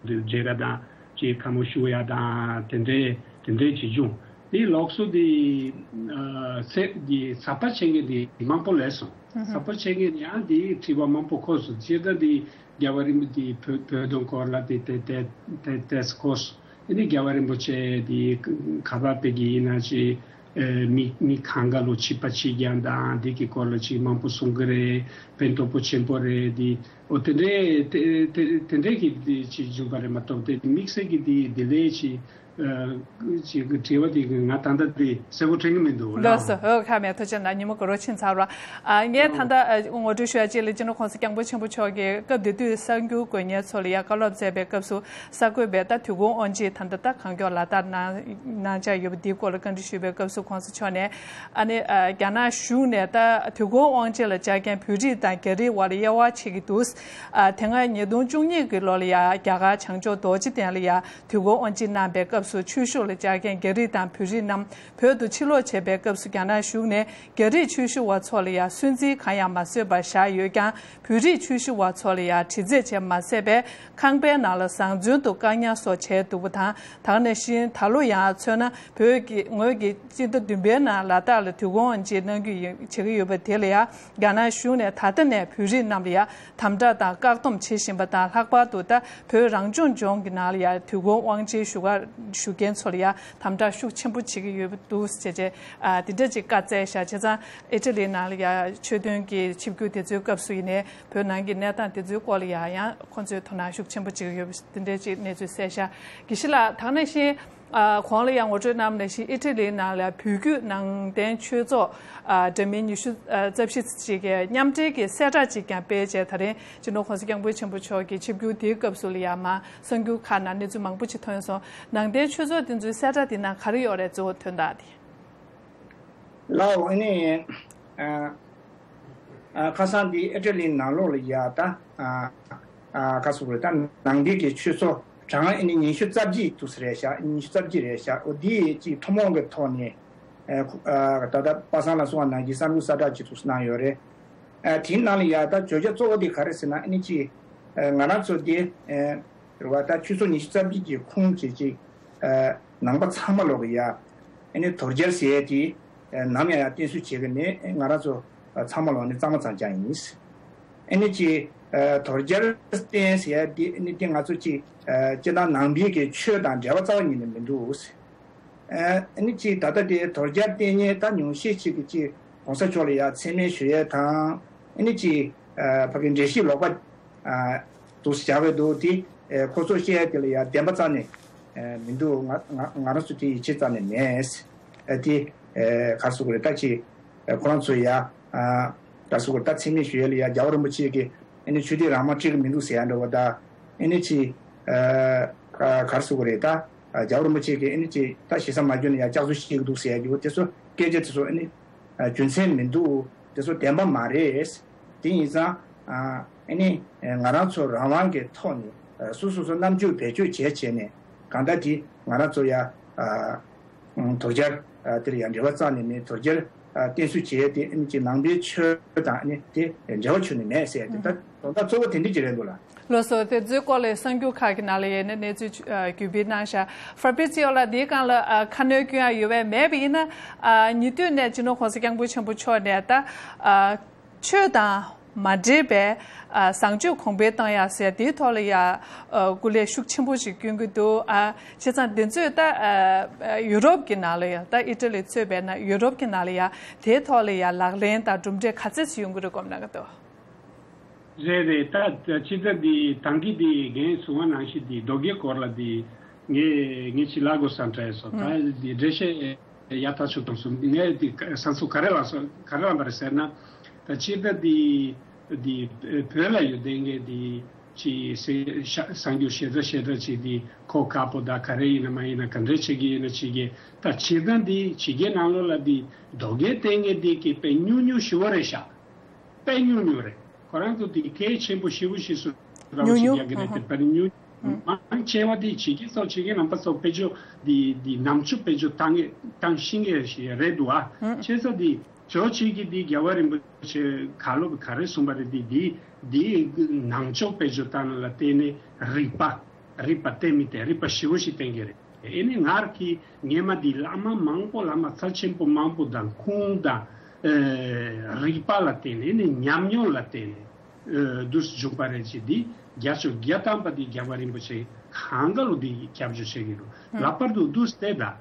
འདི་མཇལ་ར་དང་ཅིག་ཁ་མོ་ཞུ་ཡ་དང་དེ་འདྲའི་དེ་འདྲའི་བྱེད་བྱུང་། འདི་ལོགས་སུ་འདི་ཨ་ཚེ་འདི་ཟབ་པ་བྱེད་མཁན་འདི་མང་པོ་སླེབས་སོང་། ཟབ་པ་བྱེད་མཁན་ཡང་འདི་དྲི་བ་མང་པོ་འཁོར་སོང་། ཇི་ལྟར་འདི་རྒྱལ་བ་རིན་པོ་ཆེའི་བོད་བོད་དོན་སྐོར་ལ་དེ་དེ་དེ་དེ་དེ་སྐོར་སོང་། ཨ་ནི་རྒྱལ་བ་རིན་པོ་ཆེ་དེ་ཁ་པར་དཔེ་གི་ཡིན་ན་ཅི་ཨེ་མི་མི་གང་ག་ལོ་ཆིབས་པ་ཆིབས་རྒྱང་དང་དེ་གི་སྐོར་ལ་ཅིག་མང་པོ་གསུང་གི་རེད། ཕན་ཐོགས་པོ་ཆེན་པོ་རེད་དེ། ཨོ་དེ་འདྲས་དེ་དེ་དེ་འདྲས་ཀྱི་དེ་ཅིག་བྱུང་པ་རེད་མ་གཏོགས་དེ་དམིགས་བསལ་གྱི་དེ་དེ་ལས་ཅིག་ཅིག་དྲི་བ་དེ་ང་ད་ལྟ་དེ་གསལ་པོ་དྲན་གྱི་མི་འདུག་ལགས་སོ། ཨོ་ཁ་མེད། ཐུགས་རྗེ་གནང་། ཉིན་མོ་དགའ་རབ་ཕྱིན་ཚར་བ། ཨ་ངས་ད་ལྟ་ཨ་ངོ་སྤྲོད་ཞུ་ཡ་གཅིག་ལ་སྤྱི་ནོར་༸གོང་ས་༸སྐྱབས་མགོན་ཆེན་པོ་མཆོག་གིས་སྐབས་དེ་དུས་གསར་འགྱུར་འགོད་མཁན་ཚོ་ལ་ཡ་བཀའ་སློབ་སྩལ་བའི་སྐབས་སུ། གསར་འགོད་པས་ད་དུས་འཁོར་དབང་ཆེན་ད་ལྟ་ད་གང་མགྱོགས་ལག་བསྟར་གནང་གནང་འཆར་ཡོད་པ་འདིའི་སྐོར་ལ་བཀའ་འདྲི་ཞུས་པའི་སྐབས་སུ་༸གོང་ས་མཆོག་ནས། ཨ་ནི་ཨ་རྒྱ་ནག་གཞུང་ནས་ད་དུས་འཁོར་དབང་ཆེན་ལ་བཅར་མཁན་བོད་རིགས་དང་རྒྱ་རིགས་དབར་ལ་དབྱེ་བ་ཕྱེ་གི་འདུག་ཨ་དེ་སྔ་ཉིས་སྟོང་བཅུ་གཉིས་ཀྱི་ལོ་ལ་ཡ་རྒྱ་གར་བྱང་ཕྱོགས་རྡོ་རྗེ་གདན་ལ་ཡ་དུས་འཁོར་དབང་ཆེན་གནང་པའི་སྐབས་སུ་ཆོས་ཞུ་ལ་བཅར་མཁན་རྒྱ་རིགས་དང་བོད་རིགས་རྣམས་བོད་དུ་ཕྱིར་ལོག་བྱས་པའི་སྐབས་སུ་རྒྱ་ནག་གཞུང་ནས་རྒྱ་རིགས་ཆོས་ཞུ་བ་ཚོ་ལ་ཡ་སུན་གཙེར་གང་ཡང་མ་བཟོས་པར་བཞག་ཡོད་ཀྱང་། བོད་རིགས་ཆོས་ཞུ་བ་ཚོ་ལ་ཡ་དྲི་རྩད་བྱས་མ་ཟད་པའི་ཁང་པའི་ནང་ལ་བཟང་བཙོན་དུ་བཀག་ཉར་སོགས་བྱས་འདུག་པ་དང་། ད་ག་ནང་བཞིན་ད་ལོ་ཡང་མཚོན་ན་བོད་ཀྱི་ངོས་ཀྱིས་སྤྱི་ཟླ་བདུན་པའི་ནང་ལ་དྭགས་ལ་དུས་འཁོར་དབང་ཆེན་གནང་རྒྱུ་ཡིན་བྱེད་ཀྱི་ཡོད་པ་དེ་ལ་ཡ་རྒྱ་ནག་གཞུང་ནས་ད་ལྟ་ནས་བོད་རིགས་རྣམས་ལ་ཡ་དམ་དྲག་དང་བཀག་སྡོམ་བྱེད་བཞིན་པ་དང་། ལྷག་པར་དུ་ད་བོད་རང་སྐྱོང་ལྗོངས་ཀྱི་ནང་ལ་ཡ་དུས་འཁོར་དབང་ཆེན་ཞུ་ག་ཞུ་མཁན་ཚོ་ལ་ཡ་དམ་དྲག་ཤུགས་ཆེན་པོ་བྱེད་ཀྱི་ཡོད་པ་འདུག་ཟེར་བྱས། ཨ་དེ་འདྲ་ཅིག་བཀའ་སྩལ་ཤག་བྱས་ཙང་ཨི་ཊ་ལི་ནང་ལ་ཡ་ཆོས་དོན་གྱི་ཆིབས་བསྒྱུར་དེ་ཚོའི་སྐབས་སུ་ཡིན་ནའི་བོད་ནང་གི་གནས་སྟངས་དེ་ཚོའི་སྐོར་ལ་ཡ་ཡང་ཁོང་ཚོས་དོ་སྣང་ཤུགས་ཆེན་པོ་བྱེད་ཀྱི་ཡོད་པ་དེ་འདྲ་ཅིག་གནས་ཚུལ་གསལ་ཤག་དགེ་བཤེས་ལགས། ད་ག་ནང་བཞིན་ཨ་གོང་ལ་ཡང་ངོ་སྤྲོད་གནང་བ་ནང་བཞིན་ཨི་ཊ་ལིའི་ནང་ལ་བོད་བརྒྱུད་ནང་བསྟན་ཆོས་ཚོགས་ཨ་འདྲ་མིན་ཉི་ཤུ་རྩ་བཞི་ཅིག་གི་མཉམ་འབྲེལ་གྱི་གསལ་བསྒྲགས་ཅིག་ཀྱང་སྤེལ་བྱས། ད་རིང་སྤྱི་ནོར་༸གོང་ས་༸སྐྱབས་མགོན་ཆེན་པོ་མཆོག་གི་ཆིབས་བསྒྱུར་དེའི་སྐབས་སུ་ལ་ཡ་མར་གསར་འགྱུར་ཁག་ནང་གནས་ཚུལ་མང་པོ་ཅིག་ཐོན་སོང་། ནང་བསྟན་ཆོས་ཚོགས་དེ་ཚོའི་གསལ་བསྒྲགས་དེ་ནང་ག་རེ་ཡོད་རེད། གཙོ་བོ་དོན་དག་དེ། ལའོ་ཨ་ནི། ཨ་ཨ་ཁ་སང་འདི་ཨི་ཊ་ལིའི་ནང་ལོགས་ལ་ཡ་ད་ཨ་ཨ་ཁ་སུ་རེད། ད་ནང་བསྟན་གྱི་ཆོས་ཚོགས་གྲངས་ཨ་ནི་ཉི་ཤུ་རྩ་བརྒྱད་དུ་རེད་ཤག་ཉི་ཤུ་རྩ་བརྒྱད་རེད་ཤག་འོ་འདི་ཅིག་ཐུན་མོང་གི་ཐོག་ནས་ཨ་ཁོ་ཨ་ད་ལྟ་པ་སངས་ལགས་གསུངས་པ་ནང་བཞིན་གསར་འགྱུར་གསལ་བསྒྲགས་ཅིག་ཏུ་གནང་ཡོད་རེད། ཨ་དེའི་ནང་ལ་ཡ་ད་བརྗོད་བྱ་གཙོ་བོ་དེ་ག་རེ་ཟེར་ན། ཨ་ནི་ཅིག་ཨ་ང་རང་ཚོ་དེ་ཨ་རེད་བ། ད་ཆོས་ཚོགས་ཉི་ཤུ་རྩ་བརྒྱད་ཀྱི་ཁོངས་ཀྱི་ཅིག་ཨ་ནང་པ་ཚང་མ་ལོག་གི་ཡ་ཨ་ནི་དོལ་རྒྱལ་ཟེར་ཡས་དེ་ཨ་ནམ་ཡང་ཡང་བསྟེན་གསོལ་བྱེད་གི་མེད། ཨ་ང་རང་ཚོ་ཨ་ཚང་མ་ལོག་ནི་གཙང་མ་གཙང་རྐྱང་ཡིན། ཨ་ནི་ཅིག་ཨ་དོལ་རྒྱལ་བསྟེན་ཟེར་ཡས་དེ་ཨ་ནི་དེ་ང་ཚོ་ཅིག་ཨ་སྤྱིར་བཏང་ནང་པའི་གི་ཆོས་དང་འབྲེལ་བ་རྩ་བ་ཉིད་ནས་མི་འདུག་ཨ་ནི་ཅིག་ད་ལྟ་དེ་དོལ་རྒྱལ་བསྟེན་མཁན་ད་ཉུང་ཤས་ཅིག་གིས་ཅིག་གོང་ས་མཆོག་ལ་ཡ་མཚན་སྨད་ཞུ་ཡས་དང་། ཨ་ནི་ཅིག་ཨ་ཕ་གི་འགྲེལ་བཤད་ལོག་པ་ཨ་འདུག་སེ་བྱ་བའི་འདུག་དེ་ཨ་ཁོ་ཚོ་བཤད་ཡས་དེ་ལ་ཡ་བདེན་པ་རྩ་ནས་ཨ་མི་འདུག་ང་ང་ང་རང་ཚོ་དེ་ཡིད་ཆེས་རྩ་ནས་མེད། ཨ་དེ་ཨ་ག་རེ་ཟེར་དགོས་རེད། ད་ཅིག་ཨ་ཁོ་རང་ཚོ་ཡ་ཨ་ག་རེ་ཟེར་དགོས་རེད། ད་མཚན་སྨད་ཞུ་ཡས་ལ་ཡ་རྒྱལ་བ་རིན་པོ་ཆེ་གིས་ཨ་ནི་ཆོས་དད་རང་དབང་སྤྲད་ཀྱི་མི་འདུག་ཟེར་ཡ་འདྲ་བོ་ད། ཨ་ནི་ཅིག་ཨ་ག་ག་རེ་ཟེར་དགོས་རེད། ད་ཨ་རྒྱལ་བ་རིན་པོ་ཆེ་གིས་ཨ་ནི་ཅིག་ད་ཞེ་ས་མ་གྱོན་ནས་ཡ་ལྕགས་བཟོ་བྱེད་ཀྱི་འདུག་ཟེར་ཡ་གི་འོ་དེ་ཚོ་སྐད་ཆ་དེ་ཚོ་ཨ་ནི་ཨ་རྒྱུ་མཚན་མི་འདུག་དེ་ཚོ་བདེན་པ་མ་རེད། དེ་ཡིན་ཙང་ཨ་ཨ་ནི་ཨ་ང་རང་ཚོ་རང་དབང་གི་ཐོག་ནས་ཨ་སོ་སོ་སོ་རྣམ་འགྱུར་བེད་སྤྱོད་བྱས་བྱས་ནས་གང་ལྟར་དེ་ང་རང་ཚོ་ཡ་ཨ་དོལ་རྒྱལ་ཨ་དེར་ཡ་འབྲེལ་བ་རྩ་ནས་མེད། དོལ་རྒྱལ་ཨ་བསྟེན་གསོལ་བྱས་ཏེ་ཨ་ནི་ཅིག་ནང་པའི་ཆོས་དང་ཨ་ནི་དེ་འབྲེལ་བ་ཆོད་ནས་མེད་ཟེར་ཡ་དེ་ད་དོན་དག་གཙོ་བོ་དེ་འདྲ་ཅིག་རེད་འདུག་ལགས། ལགས་སོ། དེ་ཚོའི་སྐོར་ལ་གསར་འགྱུར་ཁག་གི་ནང་ལ་ཡིན་ན་གནས་ཚུལ་ཨ་བརྒྱུད་སྤེལ་གནང་ཤག་ཧྥ་རི་པི་ཙི་ཡོ་ལགས་འདིའི་སྒང་ལ་ཨ་ཁ་སྣོན་སྐྱོན་ཡ་ཡོད་པས་མེད་པ་ཡིན་ན། ཨ་ཉེ་དུས་ནས་སྤྱི་ནོར་༸གོང་ས་༸སྐྱབས་མགོན་ཆེན་པོ་མཆོག་ནས་ད་ཨ་ཆོས་དང་མ་འབྲེལ་བའི་ཨ་བཟང་སྤྱོད་གོང་འཕེལ་བཏང་ཡ་ཟེར་དེའི་ཐོག་ལ་ཡ་ཨ་སྐུ་ལས་ཤུགས་ཆེན་པོ་ཞིག་བསྐྱོན་གྱི་འདུག་ཨ་བྱས་ཙང་དེ་ཚོས་ད་ཨ་ཡུ་རོབ་ཀྱི་ནང་ལ་ཡ་ད་ཨི་ཊ་ལི་གཙོས་པའི་ན་ཡུ་རོབ་ཀྱི་ནང་ལ་ཡ་དེའི་ཐོག་ལ་ཡ་ལག་ལེན་དང་གྲུབ་འབྲས་ག་ཚད་ཞིག་ཡོང་གི་རེད་དགོངས་གནང་གི་འདུག་རེད་རེད། ད་ཕྱི་ཟླ་འདི་ད་གིན་འདི་ངས་གསུངས་པ་ནང་བཞིན་འདི་རྡོ་རྗེ་སྐོར་ལ་འདི་ངས་ངས་ཅིག་ལབ་དགོས་བསམ་དྲན་སོང་། ད་འདི་འགྲེལ་བཤད་ཡག་ཐག་ཆོད་གཏོང་སོང་། ངས་འདི་བསམ་ཚུལ་ག་རེ་ལབ་སོང་ག་རེ་ལབ་པ་རེད་ཟེར་ན། ད་ཕྱི་ཟླ་འདི་འདི་བོད་ལ་ཡོད་བསྡད་མཁན་འདི་ཅིག་གསར་འགྱུར་ཞེ་དྲག་ཞེ་དྲག་ཅིག་འདི་གོ་ཁག་པོ་ད་ག་རེ་ཡིན་ན་མ་ཡིན་ན་ག་འདྲས་བྱེད་ཀྱི་ཡིན་ན་བྱེད་ཀྱི། ད་ཕྱི་ཟླ་འདི་ཕྱི་རྒྱལ་ནང་ལོགས་ལ་འདི་རྡོ་རྗེ་བསྟེན་མཁན་འདི་གི་དཔེ་ཉུང་ཉུང་ཞེ་པོ་རེད་ཤག་དཔེ་ཉུང་ཉུང་རེད། ཁོ་རང་ཚོ་དེ་གལ་ཆེན་པོ་ཞེ་པོ་ཞིག་སུ་རང་ཉུང་ཞིག་ཉུང་རྒྱག་གི་རེད། དེ་དཔེ་ཉུང་། མང་ཆེ་བ་དེ་ཕྱི་རྒྱལ་ཚོ་ཕྱི་རྒྱལ་ནང་པ་ཚོ་དཔེ་ཆ་དེ་དེ་ནང་ཆོས་དཔེ་ཆ་བཏང་གི་བཏང་ཤེས་མཁན་ཞིག་རེད་འདུག་ཨ། བྱས་ཙང་དེ་ཇོ་ཆེ་གི་དེ་རྒྱལ་བ་རིན་པོ་ཆེ་ག་ལོ་ག་རེ་གསུངས་པ་རེད། དེ་དེ་དེ་ནང་ཆོས་དཔེ་ཆ་བཏང་ན་ལ་བརྟེན་ནས་རིག་པ་རིག་པ་བསྟན་མི་དེ་རིག་པ་ཞེ་པོ་ཞིག་བསྟན་གི་རེད། ཨེ་ནི་སྔར་གྱི་སྔོན་མ་འདི་བླ་མ་མང་པོ་བླ་མ་རྩ་ཆེན་པོ་མང་པོ་དང་ཁུངས་དང་ཨེ་རིག་པ་ལ་བརྟེན་ནས་ཨེ་ནི་ཉམས་མྱོང་ལ་བརྟེན་ནས་ཨེ་འདུག་སེ་བྱུང་པ་རེད། ཅེས་འདི་བརྒྱ་ཆ་བརྒྱ་ཐམ་པ་འདི་རྒྱལ་བ་རིན་པོ་ཆེ་གང་ག་ལོ་འདི་སྐྱབས་བཅོལ་བྱེད་ཀྱི་འདུག་ལྷག་པར་དུ་འདུག་སེ་བལྟས་དང་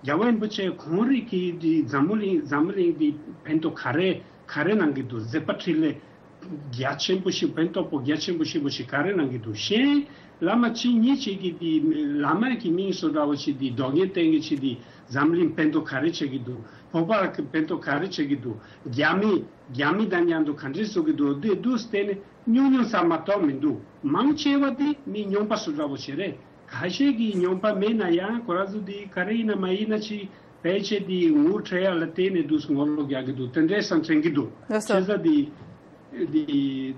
རྒྱལ་བ་རིན་པོ་ཆེ་ཁོང་རང་གི་འདི་འཛམ་བུ་གླིང་འཛམ་བུ་གླིང་འདི་ཕན་ཐོགས་ག་རེ་ག་རེ་གནང་གི་འདུག་མཛད་པ་འཕྲིན་ལས། རྒྱ་ཆེན་པོ་ཞིག་ཕན་ཐོགས་པོ་རྒྱ་ཆེན་པོ་ཞིག་པོ་ཞིག་ག་རེ་གནང་གི་འདུག་གཞན་བླ་མ་གཅིག་གཉིས་ཅིག་གིས་དེ་བླ་མ་གི་མིང་སོ་འདྲ་བོ་ཞིག་དེ་རྡོ་རྒྱན་བསྟན་གི་ཆེད་དེ་འཛམ་གླིང་ཕན་ཐོགས་ག་རེ་བྱེད་ཀྱི་འདུག་བོད་པ་གི་ཕན་ཐོགས་ག་རེ་བྱེད་ཀྱི་འདུག་རྒྱ་མི་རྒྱ་མི་དང་མཉམ་དུ་ག་འདྲས་བཟོ་གི་འདུག་དེ་འདུག་བལྟས་ནས་ཉུང་ཉུང་ཙམ་མ་གཏོགས་མི་འདུག་མང་ཆེ་བ་དེ་མི་སྨྱོན་པ་སོ་འདྲ་བོ་ཞིག་རེད། ཁ་ཤས་ཀྱིས་སྨྱོན་པ་མེད་ན་ཡང་ཁོ་རང་ཚོ་དེ་ག་རེ་ཡིན་ན་མ་ཡིན་ན་ཅིག་ཕལ་ཆེར་དེ་ངོ་འཕྲད་ཡ་ལ་བརྟེན་ནས་འདུག་ངོ་ལོག་རྒྱག་གི་འདུག་དེ་འདྲའི་བསམ་དྲན་གྱི་འདུག་ལགས་སོ། བྱས་ཙང་དེ་དེ་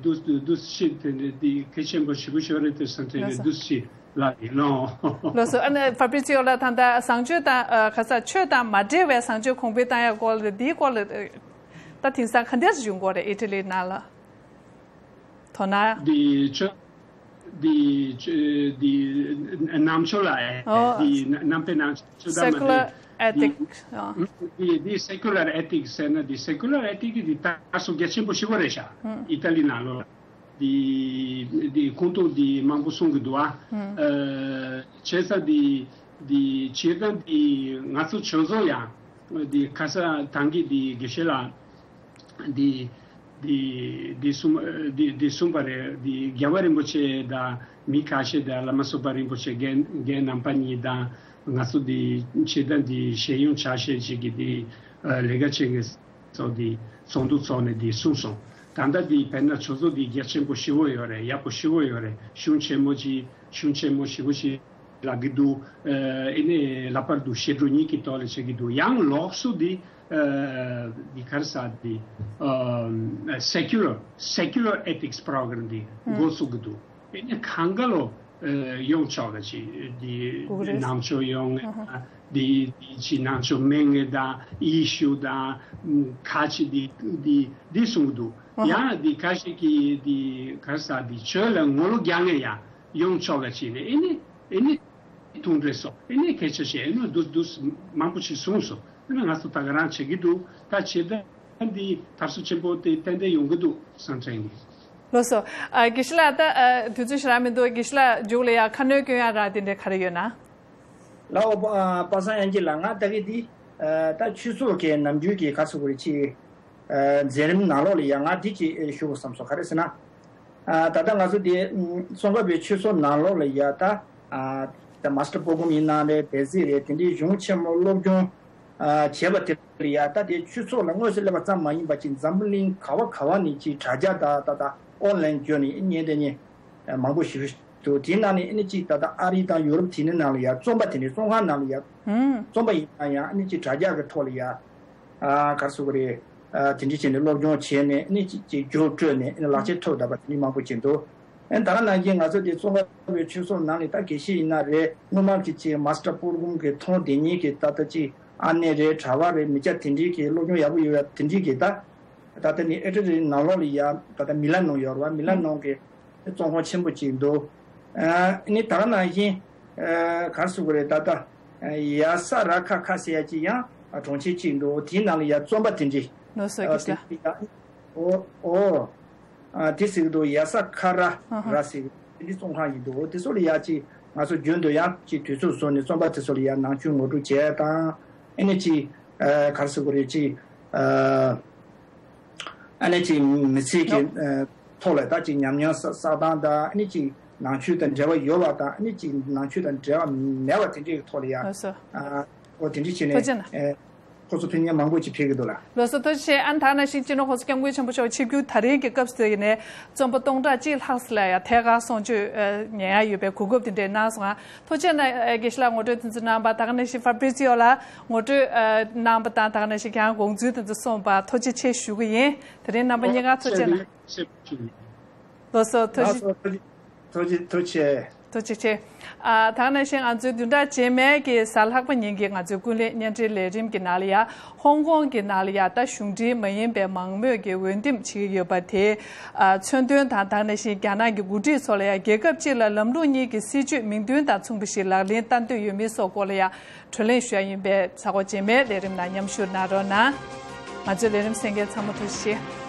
འདུག་འདུག་ཤེས་དེ་འདྲ་དེ་གལ་ཆེན་པོ་ཞེ་པོ་ཞིག་རེད་དེ་བསམ་དྲན་ལགས་གྱི་སོ། འདུག་ཤེས་ལ་ཡིན་ནོ། ལགས་སོ། ཨ་ནི་ཕ་བི་རི་ཙི་ཡོ་ལགས་ད་ལྟ་བཟང་སྤྱོད་དང་ཨ་ཁ་ས་ཆོས་དང་མ་འབྲེལ་བའི་བཟང་སྤྱོད་གོང་འཕེལ་བཏང་ཡ་སྐོར་ལ་དེའི་སྐོར་ལ་ད་དེང་སང་ག་འདྲ་ཞིག་ཡོང་གི་རེད་ཨི་ཊ་ལི་ནང་ལ། དོ་སྣང་། འདི་ཆོས་འདི་ཆོས་འདི་ནང་ཆོས་ལ་ཨེ། ཨོ། འདི་ནང་པའི་ནང་ཆོས་དང་མ་Secular འདི་Ethics། ཨོ། འདི་འདི་Secular Ethics་ཟེར་ན་འདི་Secular Ethics་འདི་ད་སོ་རྒྱ་ཆེན་པོ་ཞིག་པོ་རེད་ཤག་ཨུམ། ཨི་ཏ་ལི་ནང་ལོགས་ལ་འདི་འདི་ཁོང་ཚོ་འདི་མང་པོ་གསུང་གི་འདུག་ཨ། ཨུམ། ཨ་བྱས་ཙང་འདི་འདི་བྱས་ཙང་འདི་ང་ཚོ་ཆོས་ཚོགས་ཡང་འདི་ཁ་ས་ཐང་གི་འདི་དགེ་བཤེས་ལགས། འདི་འདི་འདི་གསུངས་འདི་འདི་གསུངས་པ་རེད། འདི་རྒྱལ་བ་རིན་པོ་ཆེ་དང་མི་ཁ་ཤས་དང་བླ་མ་སོགས་པ་རིན་པོ་ཆེ་རྒན་རྒན་རྣམ་པ་གཉིས་དང་ང་ཚོ་འདི་ཆེད་དང་འདི་ཤེས་ཡོན་ཆ་ཤས་ཅིག་གིས་འདི་ལས་ཀ་བྱེད་མཁན་ཚོ་འདི་ཚོགས་འདུ་ཚོགས་ནས་འདི་གསུངས་སོང་། ད་ལྟ་འདི་དཔེར་ན་ཆུ་ཚོད་འདི་རྒྱ་ཆེན་པོ་ཞེ་པོ་ཡོད་རེད། ཡག་པོ་ཞེ་པོ་ཡོད་རེད། གཞུང་ཆེན་མོ་ཅིག་གཞུང་ཆེན་མོ་ཞེ་པོ་ཞིག་ལབ་ཀྱི་འདུག་ཨ་ནི་ལྷག་པར་དུ་ཤེས་འགྲོ་གཉིས་ཀྱི་ཐོག་ལ་བྱེད་ཀྱི་འདུག་ཡང་ལོགས་སུ་འདི་ཨ་འདི་ག་རེ་ཟེར་འདི་ཨ་Secular Secular Ethics Program་འདི་འགོ་བཙུགས་ཀྱི་འདུག་ཨ་ནི་གང་ག་ལོ་ཨ་ཡོང་ཆོག་ག་ཅིག་འདི་དགོས་ཀྱི་རེད། ནང་ཆོས་ཡོང་ངེས་དང་འདི་འདི་ཅི་ནང་ཆོས་མེད་ངེས་དང་ཡེ་ཤུ་དང་ཁ་ཅིག་འདི་འདི་འདི་གསུང་གི་འདུག་ཡང་འདི་ཁ་ཤས་ཀྱིས་འདི་ག་རེ་ཟེར་འདི་ཆོས་ལ་ངོ་ལོག་རྒྱག་ངེས་ཡང་ཡོང་ཆོག་ག་ཅིག་ནས་ཨ་ནི་ཨ་ནི། དུང་འདྲེ་སོགས་ཨེ་ནས་སྐད་ཆ་བཤད་ཨེ་ནས་འདུག་འདུག་མང་པོ་ཞིག་གསུངས་སོང་། ཨེ་ནས་ང་ཚོ་ད་ག་རང་བྱེད་ཀྱི་འདུག་ད་བྱེད་སྟངས་འདི་དར་སྲོལ་ཆེན་པོ་དེ་ཏན་ཏན་ཡོང་གི་འདུག་བསམ་དྲན་གྱི། ལགས་སོ། ཨ་དགེ་བཤེས་ལགས་ད་ཨ་དུས་ཚོད་ཞེ་དྲག་མི་འདུག་དགེ་བཤེས་ལགས་མཇུག་ལ་ཡ་ཁ་སྣོན་སྐྱོན་ཡ་ར་དེ་འདྲ་ག་རེ་ཡོད་ན། ལགས་འོ་པ་པ་སངས་དབྱངས་སྐྱིད་ལགས། ང་ད་གི་འདི་ཨ་ད་ཆོས་ཚོགས་ཀྱི་ནམ་རྒྱུན་གྱི་ག་ཚོད་དགོས་རེད་ཅི། མཛད་རིམ་ནང་ལོགས་ལ་ཡང་ང་འདི་ཅིག་ཞུ་དགོས་བསམ་སོང་། ག་རེ་ཟེར་ན། ད་ལྟ་ང་ཚོ་འདི་ཙོང་ཁ་པའི་ཆོས་ཚོགས་ནང་ལོགས་ལ་ཡ་ད་ད་མ་སི་ཊར་པོ་སྒོམ་ཡིན་ན་རེད། བེ་ཟི་རེད། དེ་འདྲའི་གཞུང་ཆེན་མོ་སློབ་སྦྱོང་བྱས་པ་དེ་ལ་ཡ་ད་དེ་ཆོས་ཚོགས་ལ་དངོས་སུ་སླེབས་པ་ཙམ་མ་ཡིན་པ་ཅིག་འཛམ་བུ་གླིང་ག་བ་ག་བ་ནས་ཅིག་དྲ་རྒྱ་ད་ད་ད་ཨོན་ལན་བརྒྱུད་ནས་བརྙན་དེ་བརྙན་མང་པོ་ཞིག་འདུག་དེའི་ནང་ནས་ཨ་ནི་གཅིག་ད་ལྟ་ཨ་རི་དང་ཡུ་རོབ་དེ་ནི་ནང་ལ་ཡ་རྩོམ་པ་དེ་ནི་ཙོང་ཁ་ནང་ལ་ཡ་ཧུམ། རྩོམ་པ་ཡིན་ན་ཡང་ཨ་ནི་གཅིག་དྲ་རྒྱ་གི་ཐོག་ལ་ཡ་ཨ་ག་རེ་ཟེར་དགོས་རེད། ཨ་དེ་འདྲ་བྱས་ནས་སློབ་སྦྱོང་བྱས་ནས་ཨ་ནི་གཅིག་གཅིག་རྒྱུགས་སྤྲོད་ནས་ཨ་ནི་ལག་ཁྱེར་ཐོབ་བསྡད་པ་དེ་འདྲ་མང་པོ་ཅིག་འདུག་ཨ་ནི་ད་ག་ནང་བཞིན་ང་ཚོ་དེ་ཙོང་ཁ་པའི་ཆོས་ཚོགས་ནང་ནས་ད་དགེ་བཤེས་ཡིན་ན་རེད། སྔོན་མ་གི་ཅིག་མ་སི་ཊར་པོ་སྒོམ་གི་མཐོང་དེ་ཉིད་ཀྱི་ད་ལྟ་ཅིག་ཨ་ནེ་རེད། གྲྭ་པ་རེད། མི་སྐྱ་དེ་འདྲའི་གི་སློབ་སྦྱོང་ཡག་པོ་ཡོད་པ་དེ་འདྲའི་གི་ད་ད་ལྟ་ནི་ཨི་ཊ་ལི་ནང་ལོགས་ལ་ཡ་ད་ལྟ་མི་ལ་ནང་ཡོད་རེད་བ། མི་ལ་ནང་གི་བཙོན་ཁང་ཆེན་པོ་ཅིག་འདུག་ཨ་ནི་ད་ག་ནང་བཞིན་ཨ་ག་རེ་ཟེར་དགོས་རེད། ད་ལྟ་ཡ་ས་ར་ཁ་ཁ་ཟེར་ཡ་ཅིག་ཡང་གྲོང་ཁྱེར་ཅིག་འདུག་དེའི་ནང་ལ་ཡ་རྩོམ་པ་དེ་འདྲ་ལགས་སོ། ཨ་དགེ་བཤེས་ལགས། ཨོ་ཨོ་ཨ་དེ་ཟེར་གི་འདུག་ཡ་ས་ཁ་ར་ཧ་ཧ། ར་ཟེར་གི་དེ་འདྲའི་ཙོང་ཁ་ཡིན་འདུག་དེ་ཚོ་ལ་ཡ་ཅིག་ང་ཚོ་རྒྱུན་དུ་ཡང་ཅིག་དུས་ཚོད་བཟོས་ནས་རྩོམ་པ་དེ་ཚོ་ལ་ཡ་ནང་ཆོས་ངོ་སྤྲོད་བྱས་དང་ཨ་ནི་ཅིག་ཨ་ག་རེ་ཟེར་དགོས་རེད། ཅིག་ཨ། ཨ་ནི་ཅིག་མི་ཚེ་གི་ཨ་ཐོག་ལ་ད་ཅིག་ཉམས་མྱོང་བསགས་སྟངས་དང་ཨ་ནི་ཅིག་ནང་ཆོས་དང་འབྲེལ་བ་ཡོད་པ་དང་ཨ་ནི་ཅིག་ནང་ཆོས་དང་འབྲེལ་བ་མེད་པ་དེ་འདྲའི་ཐོག་ལ་ཡང་ལགས་སོ། ཨ་འོ་དེ་འདྲ་བྱས་ནས་ཐུགས་རྗེ་གནང་། ཨ་ཁོ་ཚོ་ཕན་ཡོན་མང་པོ་ཅིག་ཕེབས་ཀྱི་འདུག་ལ། ལགས་སོ་ཐུགས་རྗེ་ཆེ། ཨ་ནི་ད་ག་ནང་བཞིན་སྤྱི་ནོར་༸གོང་ས་༸སྐྱབས་མགོན་ཆེན་པོ་མཆོག་ཆིབས་བསྒྱུར་ད་རེས་ཀྱི་སྐབས་སུ་ཡིན་ནའི་རྩོམ་པ་སྟོང་ཕྲག་གཅིག་ལྷག་ཙམ་ལ་ཡང་ཐད་ཀར་གསུང་ཆོས་ཉན་ཡ་ཡོད་པའི་གོ་སྐབས་དེ་འདྲ་གནང་སོང་ང་། ཐུགས་རྗེ་གནང་། དགེ་བཤེས་ལགས་ངོ་སྤྲོད་དེ་ཚོ་གནང་བ། ད་ག་ནང་བཞིན་ཕ་བི་རི་ཙི་ཡོ་ལགས་ངོ་སྤྲོད་གནང་བ་དང་ད་ག་ནང་བཞིན་ཁྱེད་རང་དགོངས་ཚུལ་དེ་ཚོ་གསུངས་པར་ཐུགས་རྗེ་ཆེ་ཞུ་གི་ཡིན། དེ་རིང་རྣམ་པ་གཉིས་ཀར་ཐུགས་རྗེ་གནང་། ལགས་སོ་ཐུགས་རྗེ་ཆེ། ཐུགས་རྗེ་ཆེ། ཨ་ད་ག་ནང་བཞིན་ང་ཚོའི་བདུན་ཕྲག་རྗེས་མའི་གི་གཟའ་ལྷག་པ་ཉིན་གྱི་ང་ཚོའི་ཀུན་གླེང་བརྙན་འཕྲིན་ལས་རིམ་གྱི་ནང་ལ་ཡ་ཧོང་ཀོང་གི་ནང་ལ་ཡ་ད་གཞུང་འབྲེལ་མ་ཡིན་པའི་མང་མོས་ཀྱི་འོས་འདེམས་བྱེད་ཀྱི་ཡོད་པ་དེ་ཨ་མཚོན་དོན་དང་ད་ག་ནང་བཞིན་རྒྱ་ནག་གི་འགོ་ཁྲིད་ཚོ་ལ་ཡ་རྒྱལ་ཁབ་གཅིག་ལ་ལམ་ལུགས་གཉིས་ཀྱི་སྲིད་བྱུས་མིང་དོན་དང་མཚུངས་པ་ཞིག་ལག་ལེན་བསྟར་འདོད་ཡོད་མེད་སོགས་སྐོར་ལ་ཡ་བགྲོ་གླེང་ཞུ་ཡ་ཡིན་པས་གཟའ་འཁོར་རྗེས་མའི་ལས་རིམ་ནང་མཉམ་ཞུགས་གནང་རོགས་གནང་། ང་ཚོའི་ལས་རིམ་གསན་མཁན་ཚང་མ་ཐུགས་རྗེ་ཆེ།